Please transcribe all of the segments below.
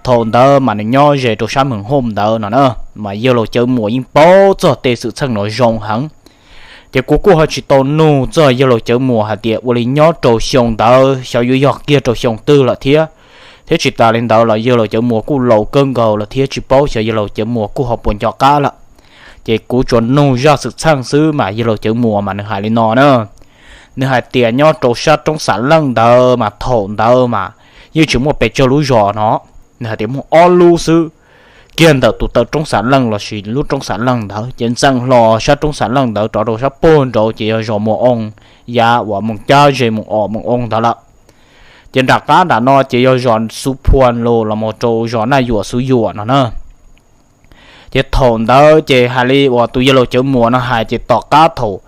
Thaum ntawd mas nws nyob ze rau sab Moos Hauj ntawd no na, mas yawg laus Cawv Muas yeej paub txog tej xwm txheej no zoo heev. Ces kuv kuj ho tsis tau nug txog yawg laus Cawv Muas hais tias ua li nyob rau xyoo ntawd xyov yuav yog kiag rau xyoo twg lawm thiab. Thiab tsis tas li ntawd los yawg laus Cawv Muas kuj laus kawg nkaus lawm thiab tsis paub xyov yawg laus Cawv Muas kuj ho puas nco qab lawm. Ces kuv tsuas nug zaj xwm txheej xwb mas yawg laus Cawv Muas mas nws hais li no na. Nws hais tias nyob rau sab roob Xam Leej ntawd mas thaum ntawd mas yeej tsis muaj pes tsawg lub zos no. Nws hais tias muaj ob lub xwb, kiag ntawm tus taw roob Xam Leej lossis lub roob Xam Leej ntawd ces ntxeev hlo sab roob Xam Leej ntawd rov rau sab puag nraud ces yog zos Muas Oo, yav uas Moos Cab ze Moos Os Moos Oo ntawd lawm. Ces nram qab nram no ces yog zos Xuv Phuas los mus rau zos Naj Yuam Xuv Yuam no na. Ces thaum ntawd ces hais li uas tus yawg laus Cawv Muas no hais ces tom qab thaum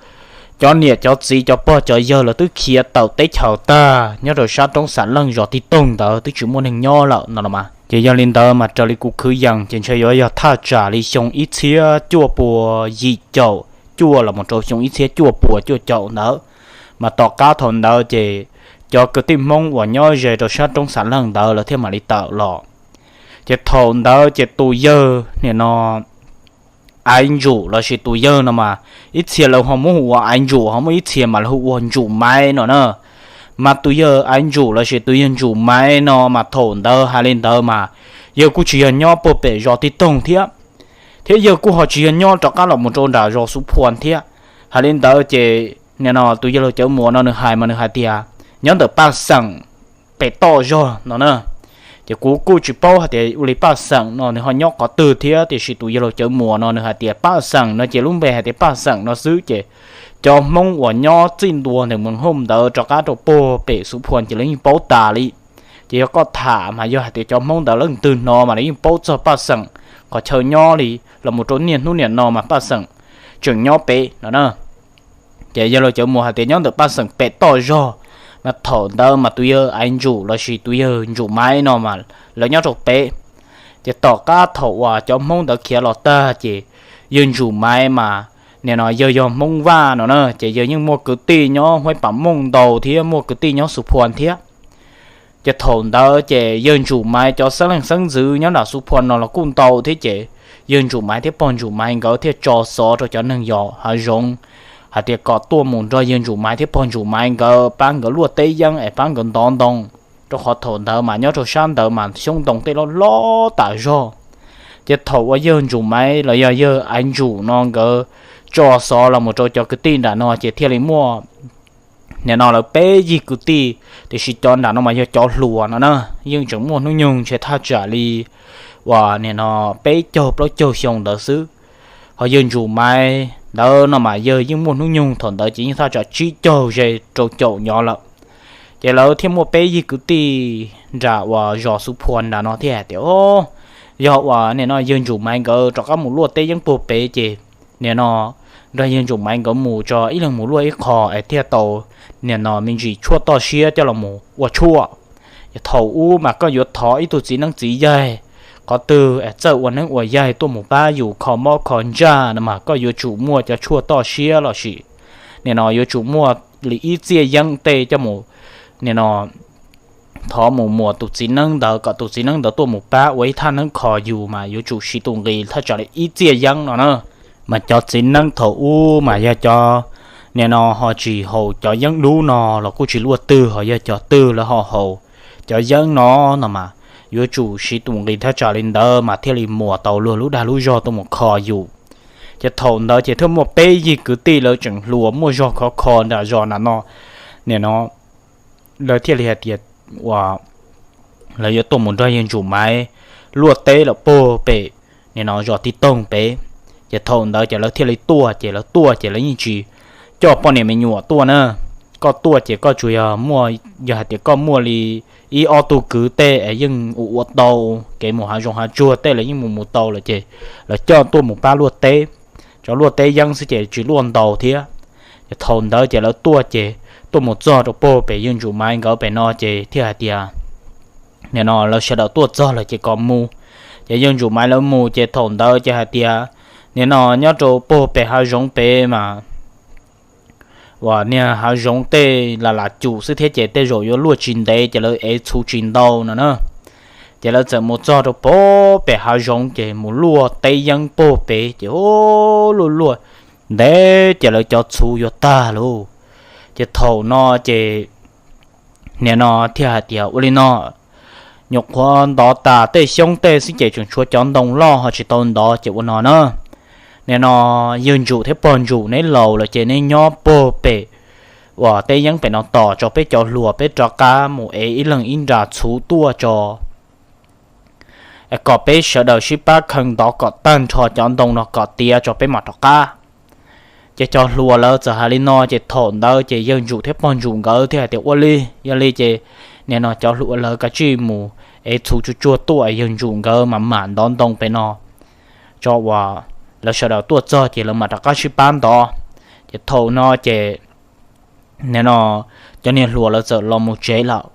cov niam cov txiv cov pog cov yawg lawv twb khiav tawm teb chaws tag nyob rau sab roob Xam Leej zos Tij Toog ntawd twb tsis muaj neeg nyob lawm no los mas. Ces yog li ntawd mas raws li kuv khwv yees ces ntshe yuav yog thaj tsam li xyoo ib txhiab cuaj pua yim caum cuaj los mus rau xyoo ib txhiab cuaj pua cuaj caum ntawd. Mas tom qab thaum ntawd ces cov kwv tij Hmoob uas nyob ze rau sab roob Xam Leej ntawd lawv thiaj mam li tawm los. Ces thaum ntawd ces tus yawg nim no Aiv Ntsum lossis tus yawg no mas ib txhia lawv ho muab hu ua Aiv Ntsum, ho muaj ib txhia mas lawv hu ua Ntsum Maiv no na. Mas tus yawg Aiv Ntsum lossis tus yawg Ntsum Maiv no mas thaum ntawd hais li ntawd mas yawg kuj tsis yog nyob puag pem zos Tij Toog thiab, thiab yawg kuj ho tsis yog nyob rov qab los mus rau nram zos Xuv Phuas thiab. Hais li ntawd ces nim no tus yawg laus Cawv Muas no nws hais mas nws hais tias nyob ntawm Paj Xeem pem toj zog no na. Ces kuv kuj tsis paub hais tias ua li Paj Xeem no nws ho nyob qhov twg thiab, tiam sis tus yawg laus Cawv Muas no nws hais tias Paj Xeem no ces lub npe hais tias Paj Xeem no xwb ces cov Hmoob uas nyob txij ntua ntawm Moos Hauj ntawd rov qab rau puag pem Xuv Phuas ces lawv yeej paub tas li. Ces yog koj tham mas yog hais tias cov Hmoob ntawd leej twg hnov mas lawv yeej paub txog Paj Xeem qhov chaw nyob li los mus rau niaj hnub nim no mas Paj Xeem tseem nyob pem no na. Ces yawg laus Cawv Muas hais tias nyob ntawm Paj Xeem pem toj zog, mas thaum ntawd mas tus yawg Aiv Ntsum lossis tus yawg Ntsum Maiv no mas lawv nyob rau pem. Ces tom qab thaum uas cov Hmoob ntawd khiav los tag ces yawg Ntsum Maiv mas nim no yawg yog Hmoob Vaj no na, ces yawg yeej muaj kwv tij nyob Huaib Pam Mooj ntau thiab muaj kwv tij nyob Xuv Phuas thiab. Ces thaum ntawd ces yawg Ntsum Maiv cov xeeb leej xeeb ntxwv nyob nram Xuv Phuas no los kuj ntau thiab ces yawg Ntsum Maiv thiab pog Ntsum Maiv nkawd thiaj tso xov rau cov neeg yos hav zoov hais tias kom tuaj mus nrog yawg Ntsum Maiv thiab pog Ntsum Maiv nkawd pab nkawd luaj teb yeeb es pab nkawd ntov ntoo, rau qhov thaum ntawd mas nyob rau sab ntawd mas xyoob ntoo tej loj loj tas zog. Ces thaum uas yawg Ntsum Maiv los yog yawg Aiv Ntsum no nkawd tso xov los mus rau cov kwv tij nram no ces thiaj li muaj nim no lawv peb yig kwv tij, tiam sis cov nram no mas yog cov hluas no na, yeej tseem muaj hnub nyoog ntshe thaj tsam li uas nim no peb caug plaub caug xyoo ntawd xwb. Ho yawg Ntsum Maiv ntawd no mas yawg yeej muaj hnub nyoog thaum ntawd ces yeej thaj tsam tsib caug ze rau caum nyov lawm. Ces lawv thiaj muaj peb yig kwv tij nram uas zos Xuv Phuas nram no thiaj hais tias, o, yog uas nim no yawg Ntsum Maiv nkawd rov qab mus luaj teb yeeb puag pem ces nim no nrog yawg Ntsum Maiv nkawd mus tso, ib leeg mus luaj ib qho es thiaj tau nim no me ntsis tshuaj toj siab coj los mus ua tshuaj. Ces thaum ub mas koj yuav thov ib tug txiv neeb txiv yaig qhov twg es txawj ua neeb ua yaig tuaj mus pab yus kho mob kho ntsaj no mas koj yuav tsum muaj cov tshuaj toj siab lossis nim no yuav tsum muaj li ib txiaj yeeb tej coj mus nim no thov mus muas tus txiv neeb ntawd kom tus txiv neeb ntawd tuaj mus pab ua ib thaj neeb kho yus mas yuav tsum siv tus nqi thaj tsam li ib txiaj yeeb no na. Mas cov txiv neeb thaum ub mas yog cov nim no ho tsis haus cov yeeb dub no los kuj tsis luaj twg, ho yog cov twg lawv ho haus cov yeeb no no mas yuav tsum siv tus nqi thaj tsam li ntawd mas thiaj li muas tau luag lub dag lub zog tuaj mus kho yus. Ces thaum ntawd ces thiaj muaj peb yig kwv tij lawv tseem hluas muaj zog khov kho nram zos nram no, nim no lawv thiaj li hais tias uas lawv yuav tuaj mus nrog yawg Ntsum Maiv luaj teb lawm puag pem nim no zos Tij Toog pem. Ces thaum ntawd ces lawv thiaj li tuaj, ces lawv tuaj ces lawv yeej tsis coj poj niam me nyuam tuaj na. Koj tuaj ces koj tsuas yog muaj, yog hais tias koj muaj li ib ob tug kwv tej es yeej ua ua tau kev mus hav zoov hav tsuag tej, lawv yeej mus mus tau lawm ces lawv coj tuaj mus pab luaj teb, cov luaj teb yeeb xwb ces tsis luaj ntau thiab. Ces thaum ntawd ces lawv tuaj ces tuaj mus txog rau puag pem yawg Ntsum Maiv nkawd pem no ces thiaj hais tias nim no lawv sawv daws tuaj txog lawm ces kom mus. Ces yawg Ntsum Maiv lawv mus ces thaum ntawd ces hais tias nim no nyob rau puag pem hav zoov pem mas uas niag hav zoov tej lam lam cum xwb thiab ces tej zaum yuav luaj tsis ntev ces lawv ev txhuv tsis ntau no na. Ces lawv txawm mus txog rau pem hav zoov ces mus luaj teb yeeb puag pem ces ub luaj luaj ntev ces lawv cov txhuv yuav tag lauj. Ces thaum no ces nim no thiaj hais tias ua li no, nyuam qhuav ntov tas tej xyoob tej xwb ces tseem tshuav cov ntoo loj ho tsis tau ntov ces ua no na, nim no yawg Ntsum thiab pog Ntsum neb laus lawm ces neb nyob puag pem uas teb yeeb pem no tos tso peb cov hluas peb rov qab mus ev ib leeg ib nra txhuv tuaj tso. Kom peb sawv daws sib pab kheev ntov kom tag nrho cov ntoo no kom tiav tso peb mam rov qab. Ces cov hluas lawv txawm hais li no ces thaum ntawd ces yawg Ntsum thiab pog Ntsum nkawd thiaj hais tias ua li, yog li ces nim no cov hluas lawv kav tsij mus ev txhuv tsuag tsuag tuaj, yawg Ntsum nkawd mam mam ntov ntoo pem no tso uas lawv sawv daws tuaj txog ces lawv mam rov qab sib pab ntov. Ces thaum no ces nim no cov niag hluas lawv txawm los mus tsev lawm.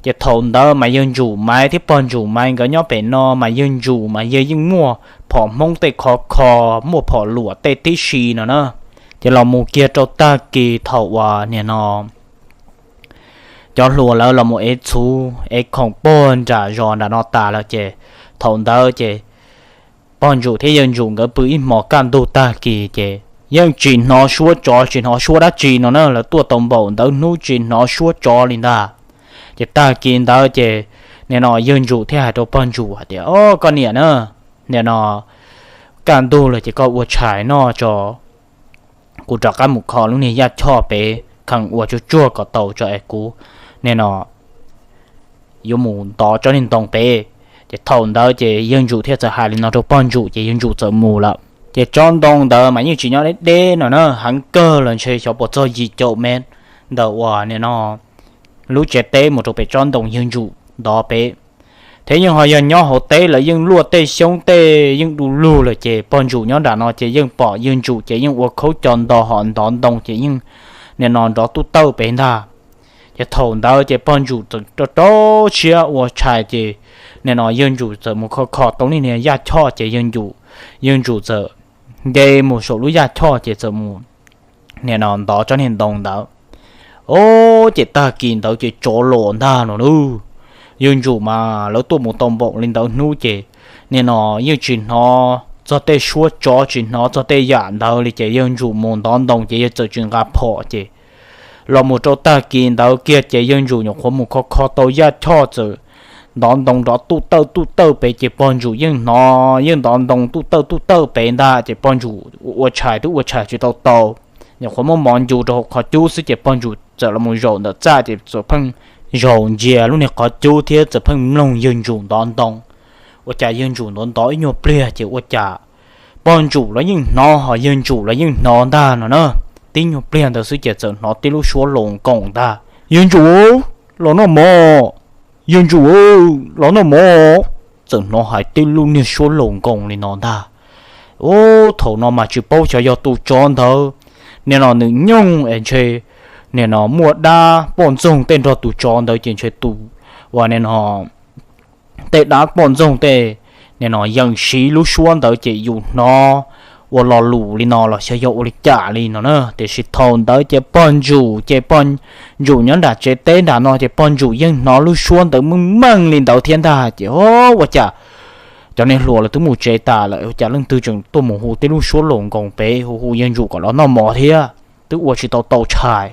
Ces thaum ntawd mas yawg Ntsum Maiv thiab pog Ntsum Maiv nkawd nyob pem no mas yawg Ntsum mas yawg yeej muaj phom Hmoob tej khov kho, muaj phom luam tej tib si no na. Ces los mus kiag rau tag kis thaum uas nim no cov hluas lawv los mus ev txhuv ev khoom puag nram zos nram no tas lawm ces thaum ntawd ces pog Ntsum thiab yawg Ntsum nkawd pw ib hmos kaj ntug tag kis ces yeej tsis hnov suab tsov tsis hnov suab dab tsi no na, lawv tuaj tau npaum ntawd hnub tsis hnov suab tsov li ntag. Ces tag kis ntawd ces nim no yawg Ntsum thiaj hais rau pog Ntsum hais tias, O koj niam na, nim no kaj ntug lawm ces koj ua tshais noj tso, kuv rov qab mus kho lub niag yaj choj pem kheev ua tsuag tsuag kom tau tso es kuv nim no yuav mus ntov tsob niag ntoo pem. Ces thaum ntawd ces yawg Ntsum thiaj txawm hais li no rau pog Ntsum ces yawg Ntsum txawm mus lawm. Ces tsob ntoo ntawd mas yeej tsis nyob deb deb no na, heev kawg los ntshe xyov puas txog yim caum mev ntawm uas nim no lub tsev teb mus rau pem tsob ntoo yawg Ntsum ntov pem. Thiab yeej ho yog nyob hauv teb lawv yeej luaj tej xyoob tej yeej du lug lawm ces pog Ntsum nyob nram no ces yeej pom yawg Ntsum ces yeej ua khaub co nto ho ntov ntoo ces yeej nim no nrov tuj tawj pem ntag. Ces thaum ntawd ces pog Ntsum txawm rau rau siab ua tshais ces nim no yawg Ntsum txawm mus kho kho tau niag niag yaj choj ces yawg Ntsum, yawg Ntsum txawm nce mus saum lub yaj choj ces txawm mus nim no ntov tsob niag ntoo ntawd. O, ces tag kis ntawd ces tsov los ntag no lauj. Yawg Ntsum mas lawv tuaj mus tau npaum li ntawd hnub ces nim no yeej tsis hnov txog tej suab tsov tsis hnov txog tej yam ntawd li ces yawg Ntsum mus ntov ntoo ces yawg txawm tsis nqa phom ces los mus rau tag kis ntawd kiag ces yawg Ntsum nyuam qhuav mus kho kho tau yaj choj txawm ntov ntoo nrov tuj tawj tuj tawj pem ces pog Ntsum yeej hnov yeej ntov ntoo tuj tawj tuj tawj pem ntag ces pog Ntsum ua tshais twb ua tshais tsis tau tau, nyuam qhuav muab mov ncu rau hauv qhov cub xwb ces pog Ntsum txawm los mus zaum ntawm txaj ces txawm pheej zaum ntsia lub niag qhov cub thiab txawm pheej mloog yawg Ntsum ntov ntoo. Ua cas yawg Ntsum ntov ntov ib nyuag pliag ces ua cas pog Ntsum los yeej hnov ho yawg Ntsum los yeej hnov ntag no na. Tib nyuag pliag ntawd xwb ces txawm hnov tib lub suab laus nkoos ntag, Yawg Ntsum, los noj mov! Yawg Ntsum, los noj mov! Txawm hnov hais tib lub niag suab laus nkoos li no ntag. Ub, thaum no mas tsis paub xyov yog tus tsov ntawd nim no nws nyooj es ntshe nim no muaj dab poj ntxoog tej nrog tus tsov ntawd ces ntshe tus uas nim no tej dab poj ntxoog tej nim no yees siv lub suab ntawd ces yus hnov ua lo lus li no los xyov yog ua li cas li no na. Tiam sis thaum ntawd ces pog Ntsum ces pog Ntsum nyob nram tsev teb nram no ces pog Ntsum yeej hnov lub suab ntawd meej meej li ntawd thiab ntag ces ua cas cov niag hluas lawv twb mus tsev tas lawm ua cas leej twg tseem tuaj mus hu tib lub suab laus nkoos pem hu hu yawg Ntsum kom los noj mov thiab twb ua tsis tau tau tshais.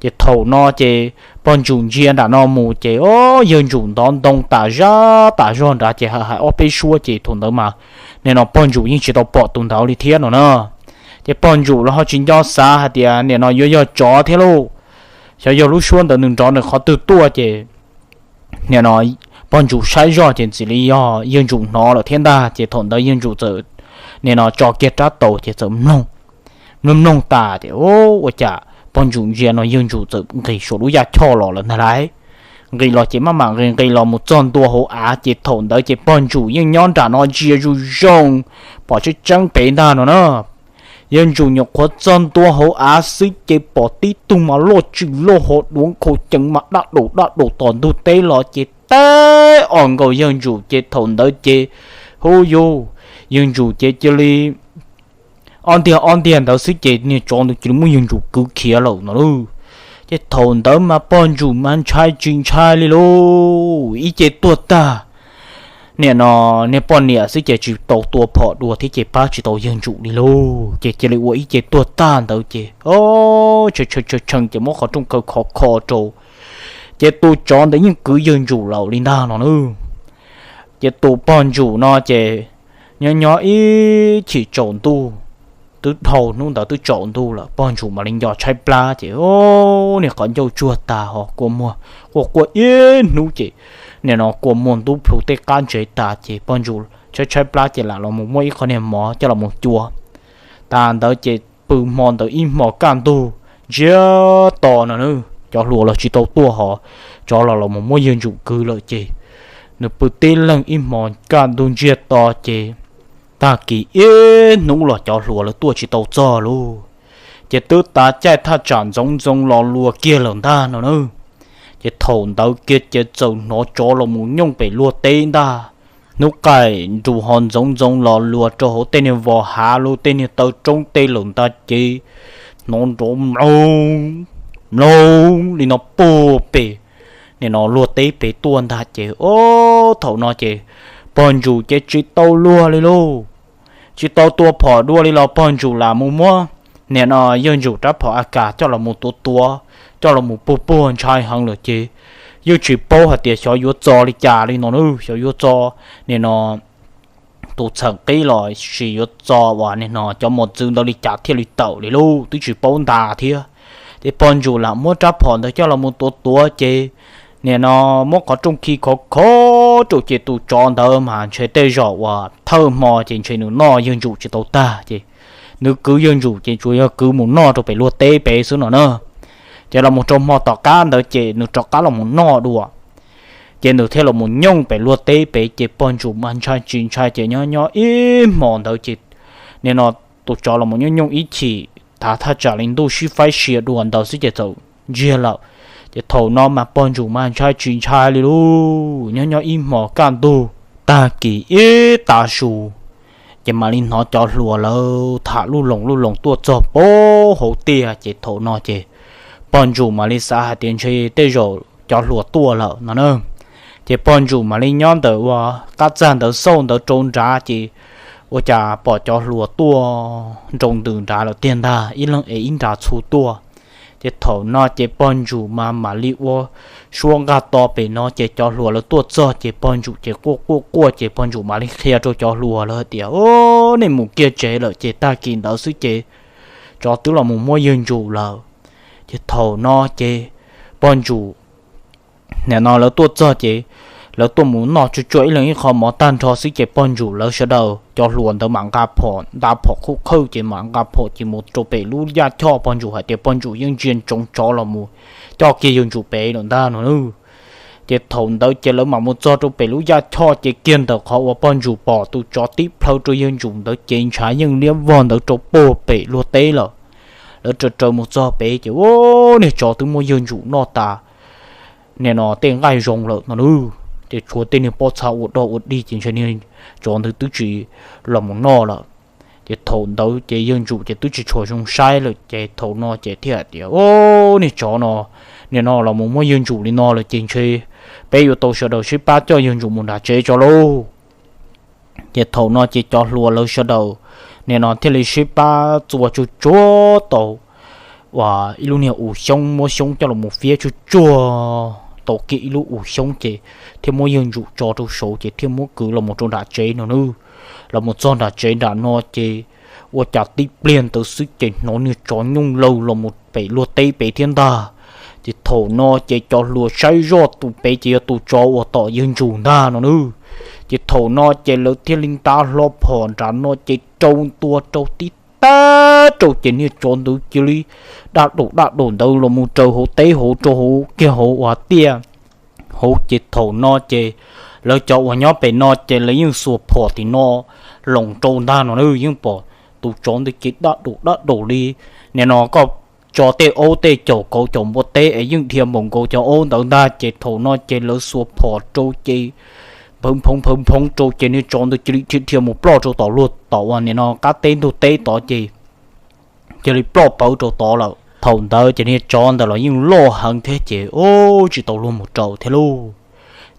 Ces thaum no ces pog Ntsum ntsia nram no mus ces o, yawg Ntsum ntov ntoo tas zaj tas zog nrad ces hais hais ob peb suab ces thaum ntawd mas nim no pog Ntsum yeej tsis tau pom tus ntawd li thiab no na. Ces pog Ntsum los ho tsis nco xav hais tias nim no yuav yog tsov thiab lauj, xyov yog lub suab ntawd nws nrov nws qhov twg tuaj ces nim no pog Ntsum saib zoj ces ntxim li yog yawg Ntsum hnov lawm thiab ntag ces thaum ntawd yawg Ntsum txawm nim no tso kiag rab taus ces txawm mloog, mloog mloog tas ces ua cas pog Ntsum ntsia no yawg Ntsum txawm nqis saum lub yaj choj los lawm ntag lauj. Nqis los ces maj mam nqis nqis los mus txog ntua hauv av ces thaum ntawd ces pog Ntsum yeej nyob nram no ntsia zoo zoo, pom tseeb tseeb pem ntag no na. Yawg Ntsum nyuam qhuav txog ntua hauv av xwb ces pom tib tug mas loj tswm loj hos duav nkhaus ceev mas daj daus daj daus tom ntug teb los ces teb os nkaus yawg Ntsum ces thaum ntawd ces hu yus, yawg Ntsum ces cia li ob ntiag ob ntiag ntawd xwb ces niag tsov ntawd cia li muab yawg Ntsum kwv khiav lawm no lauj. Ces thaum ntawd mas pog Ntsum mas ntshai tsis ntshai li lauj, ib ce tuag tag nim no niag poj niam xwb ces tsis tau tua phom dua thiab ces pab tsis tau yawg Ntsum li lauj. Ces cia li ua ib ce tuag tag ntawd ces o, tshee tshee ces muab qhov rooj kaw khov kho rau. Ces tus tsov ntawd yeej kwv yawg Ntsum lawm li ntag no na. Ces tus pog Ntsum no ces nyob nyob ib chim tsaus ntuj, twb dhau hnub ntawd twb tsaus ntuj lawm, pog Ntsum mam li nco tshaib plab ces o, niag qhov ncauj tsuag tas ho kua muag quaj quaj ib hnub ces nim no kua muag ntub plhuav tej qab ntsev tas ces pog Ntsum tshaib tshaib plab ces lam los mus muab ib qho niag mov coj los mus cua. Tas ntawd ces pw hmo ntawd ib hmo kaj ntug ntsiag to no na, cov hluas los tsis tau tuaj hos, tsov los los mus muab yawg Ntsum kwv lawm ces nws pw tib leeg ib hmo kaj ntug ntsiag to ces tag kis ib hnub los cov hluas lawv tuaj tsis tau txog lauj. Ces twb tav caij thaj tsam ntxoov ntxoo los luas kiag lawm ntag no na. Ces thaum ntawd kiag ces txawm hnov tsov los mus nyooj pem luag teb ntag. Hnub qaij nrus ho ntxoov ntxoo los luas rau hauv tej niag vos hav lub tej niag taw roob tej lawm ntag ces hnov nrov mloog mloog li no puag pem nim no luag teb pem tuaj ntag ces o, thaum no ces pog Ntsum ces tsis tau luag li lauj. Tsis tau tua phom dua li los pog Ntsum lam mus muab nim no yawg Ntsum rab phom a kas coj los mus tuav tuav, coj los mus puag puag ntshai heev lawm ces yeej tsis paub hais tias xyov yuav txo li cas li no na, xyov yuav txo nim no tus txheem qib los sis yuav txo uas nim no cov mos txwv ntawd li cas thiaj li tawm li lauj, twb tsis paub nta thiab. Ces pog Ntsum lam muab rab phom ntawd coj los mus tuav tuav ces nim no muab qhov rooj khi khov khov rau ces tus tsov ntawd mas ntshe tej zaum uas thawj hmo ces ntshe nws noj yawg Ntsum tsis tau tag ces nws kwv yawg Ntsum ces tsuas yog kwv mus noj rau pem luag teb pem xwb no na. Ces los mus rau hmo tom qab ntawd ces nws rov qab los mus noj dua. Ces nws thiaj los mus nyooj pem luag teb pem ces pog Ntsum mas ntshai tsis ntshai ces nyob nyob ib hmo ntawd ces nim no tus tsov los mus nyooj nyooj ib chim thav thaj tsam li ntuj sib faib sia dua ntawd xwb ces txawm ntsiag lawm. Ces thaum no mas pog Ntsum mas ntshai tsis ntshai li lauj, nyob nyob ib hmo kaj ntug tag kis ib tav su ces mam li hnov cov hluas lawv tham lub loos lub loos tuaj txog pem hauv tiaj ces thaum no ces pog Ntsum mam li xav hais tias ntshe tej zaum cov hluas tuaj lawm no na. Ces pog Ntsum mam li nyob ntawm ua qab txaj ntawd xauj ntawd rau nrad ces ua cas pom cov hluas tuaj nroo ntws nrad lawm tiag ntag, ib leeg ev ib nra txhuv tuaj. Ces thaum no ces pog Ntsum mas mam li ua suab nqaj to pem no ces cov hluas lawv tuaj txog ces pog Ntsum ces quaj quaj quaj ces pog Ntsum mam li qhia rau cov hluas lawv hais tias, o, nej mus kiag tsev lawm ces tag kis ntawd xwb ces tsov twb los mus muab yawg Ntsum lawm. Ces thaum no ces pog Ntsum nim no lawv tuaj txog ces lawv tuaj mus noj tsuag tsuag ib leeg ib qho mov tag nrho xwb ces pog Ntsum lawv sawv daws cov hluas ntawd mam nqa phom nta phom qhuj qhawj ces mam nqa phom ces mus rau pem lub yaj choj. Pog Ntsum hais tias pog Ntsum yeej ntsia ntsoov tsov los mus coj kiag yawg Ntsum pem lawm ntag no na. Ces thaum ntawd ces lawv mam mus txog rau pem lub yaj choj ces kiag ntawm qhov uas pog Ntsum pom tus tsov tib plhaw rau yawg Ntsum ntawd ces ntshav yeej liab vog ntawd rau puag pem luag teb lawm. Lawv raws raws mus txog pem ces ua niag tsov twb muab yawg Ntsum noj tas nim no tej nqaij zoo lawm no na. Ces tshuav tej niag pob txha ua dog ua dig ces ntshe niag tsov ntawd twb tsis los mus noj lawm. Ces thaum ntawd ces yawg Ntsum ces twb tsis tshua zoo saib lawm ces thaum no ces thiaj hais tias, o, niag tsov no nim no los mus muab yawg Ntsum li no lawm ces ntshe peb yuav tau sawv daws sib pab coj yawg Ntsum mus nram tsev tso lauj. Ces thaum no ces cov hluas lawv sawv daws nim no thiaj li sib pab txua tsuag tsuag tau uas ib lub niag u xyoob, muab xyoob coj los mus fiab tsuag tsuag tau kiag ib lub u xyoob ces thiaj muab yawg Ntsum tso rau saud ces thiaj muab kwv los mus rau nram tsev no na. Los mus txog nram tsev nram no ces ua cas tib pliag ntawd xwb ces hnov niag tsov nyooj laws los mus pem luag teb pem thiab ntag. Ces thaum no ces cov hluas saib zoj tus pem ces yog tus tsov uas tom yawg Ntsum ntag no na. Ces thaum no ces lawv thiaj li nta hlo phom nram no ces rau ntua rau tib tag rau ces niag tsov ntawd cia li daj daum daj daum ntawd los mus raws hauv teb hauv rau hauv kiag hauv uas tiaj hauv. Ces thaum no ces lawv cov uas nyob pem no ces lawv yeej xuas phom tim no loos rau ntag no na, yeej pom tus tsov ntawd ces daj daum daj daum li nim no koj tso tej aub tej caum kauv caum npua teb es yeej dhia npaum nkaus cov aub ntawd ntag. Ces thaum no ces lawv xuas phom rau ces nphawv nphoov nphav nphoov rau ces niag tsov ntawd cia li dhia dhia mus ploj rau tom luag tom uas nim no qab teb ntug teb tod ces cia li ploj pawv rau tod lawm. Thaum ntawd ces niag tsov ntawd los yeej loj heev thiab ces ub tsis tau luag mus rau thiab lauj.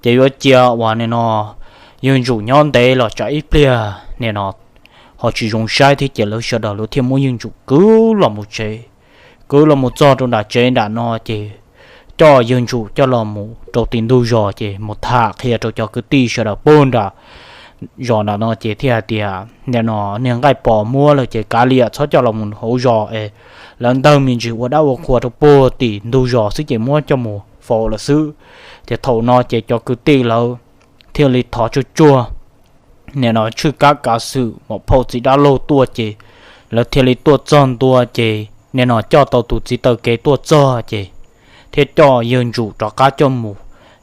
Ces yuav cia uas nim no Yawg Ntsum nyob ntev los tsam ib pliag nim no ho tsis zoo saib thiab ces lawv sawv daws lawv thiaj muab Yawg Ntsum kwv los mus tsev. Kwv los mus txog rau nram tsev nram no ces coj Yawg Ntsum coj los mus rau tim ntug zos ces mus tham qhia rau cov kwv tij sawv daws puag nram zos nram no ces thiaj hais tias nim no niag nqaij pos muab lawm ces kav liam txhob coj los mus hauv zos es lawv ntawg me ntsis ua dab ua qhua rau puag tim ntug zos xwb ces muab coj mus faus lawm xwb. Ces thaum no ces cov kwv tij lawv thiaj li thov tsuag tsuag nim no tshwj kab kav xwm mam phauj txiv dab laug tuaj ces lawv thiaj li tuaj txog ntua ces nim no coj tau tus txiv taw kev tuaj txog ces thiaj coj Yawg Ntsum rov qab coj mus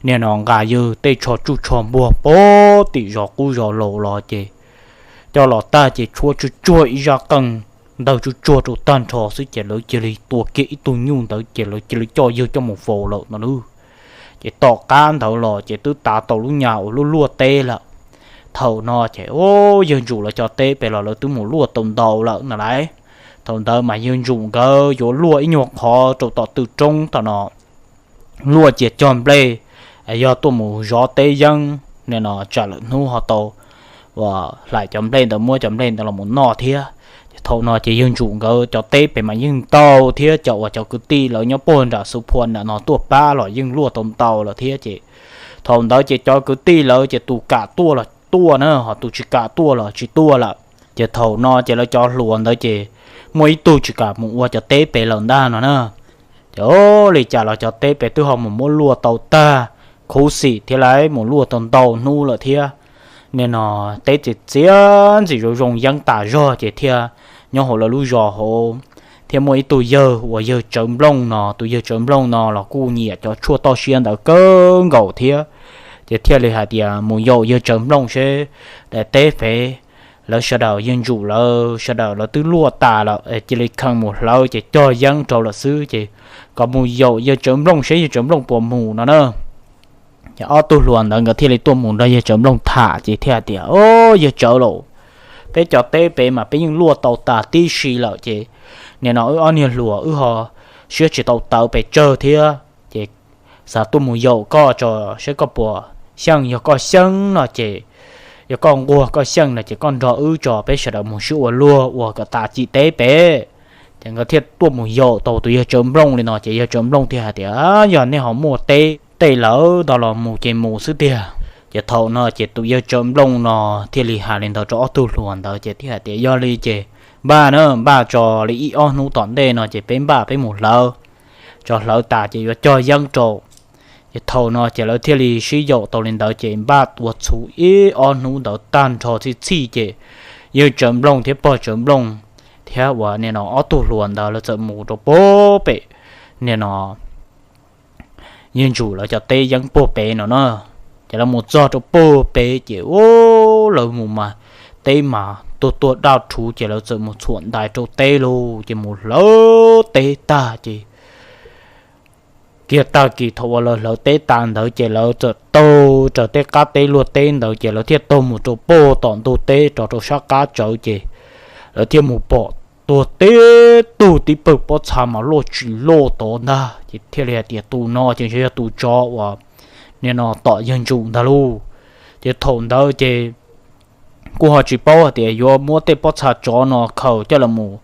nim no nqa yawg tej tsho tsuj tsho npuag puag tim zos qub zos laus los ces coj los tag ces tshuab tsuag tsuag ib zaj qeej ntawg tsuag tsuag rau tag nrho xwb ces lawv cia li tua kiag ib tug nyuj ntawd ces lawv cia li coj yawg coj mus faus lawm no lauj. Ces tom qab ntawd los ces twb tav tau lub nyas uas luaj luaj teb lawm. Thaum no ces Yawg Ntsum lawv cov teb pem los lawv twb mus luaj tau ntau lawm no lauj. Thaum ntawd mas Yawg Ntsum nkawd yuav luaj ib nyuag qhov rau tom tw roob tom no luaj cia cog nplej, yog tuaj mus zov teb yeeb nim no tsam lawm hnub ho tau uas hlais cov nplej ntawd muab cov nplej ntawd los mus noj thiab. Ces thaum no ces Yawg Ntsum nkawd cov teb pem mas yeej ntau thiab cov uas cov kwv tij lawv nyob puag nram Xu Phua nram no tuaj pab los yeej luaj tau ntau lawm thiab ces thaum ntawd ces cov kwv tij lawv ces tus kam tuaj los tuaj na ho tus tsis kam tuaj los tsis tuaj lawm. Ces thaum no ces lawv cov hluas ntawd ces muaj ib tug tsis kam mus ua cov teb pem lawm ntag no na. Ces li cas los cov teb pem twb ho mus muab luaj tau tag, khuv xim thiab lawv mus luaj tau ntau hnub lawm thiab. Nim no teb txias txias ntxim zoo zoo yeeb tas zog ces thiaj nyob hauv lawv lub zos hauv thiaj muaj ib tug yawg uas yawg Tsawv Nplooj no, tus yawg Tsawv Nplooj no los kuj nyiam cov tshuaj toj siab ntawd kawg nkaus thiab. Ces thiaj li hais tias mus yaum yawg Tsawv Nplooj seb daim teb pem lawv sawv daws Yawg Ntsum lawv sawv daws lawv twb luaj tas lawm es cia li kheev mus hlawv ces cog yeeb rau lawm xwb ces kom mus yaum yawg Tsawv Nplooj seb yawg Tsawv Nplooj puas mus no na. Ces ob tug hluas ntawd nkawd thiaj li tuaj mus nrog yawg Tsawv Nplooj tham ces thiaj hais tias, O, yawg Tsawv lauj, peb cov teb pem mas peb yeej luaj tau tas tib si lawm ces nim no wb ob niag hluas wb ho siab tsis tau tawv pes tsawg thiab ces xav tuaj mus yaum koj tso seb koj puas xyeej, yog koj xyeej no ces, yog koj nquag koj xyeej no ces koj nrog wb tso peb sawv daws mus sib ua luag ua kom tas cim teb pem. Ces nkawd thiaj tuaj mus yaum tau tus yawg Tsawv Nplooj li no ces yawg Tsawv Nplooj thiaj hais tias, Yog nej ho muaj teb tej lawm ntawd los mus ces mus xwb tiag. Ces thaum no ces tus yawg Tsawv Nplooj no thiaj li hais li ntawd rau ob tug hluas ntawd ces thiaj hais tias, Yog li ces npaj na, npaj tso li ib ob hnub tom ntej no ces peb npaj peb mus hlawv, tso hlawv tas ces yuav cog yeeb rau. Ces thaum no ces lawv thiaj li sib yaum tau li ntawd ces npaj tua txhuv ib ob hnub ntawd tag nrho txhij txhij ces yawg Tsawv Nplooj thiab pog Tsawv Nplooj thiab uas nim no ob tug hluas ntawd lawv txawm mus rau puag pem nim no yawg Ntsum lawv cov teb yeeb puag pem no na. Ces lawv mus txog rau puag pem ces lawv mus mas teb mas tuag tuag daj rhuv ces lawv txawm mus txhuam ntais rau teb lauj. Ces mus hlawv teb tag ces kiag tag kis thaum uas lawv hlawv teb tas ntawd ces lawv txawm taug raws tej qab teb luag teb ntawd ces lawv thiaj taug mus rau puag tom ntug teb rov rau sab qab tsawv ces lawv thiaj mus pom tuag tib tug tib pawg pob txha mas loj tsis loj tod ntag ces thiaj li hais tias tus no ces ntshe yog tus tsov uas nim no tom yawg Ntsum ntag lauj. Ces thaum ntawd ces kuj ho tsis paub hais tias yuav muab tej pob txha tsov no khaws coj los mus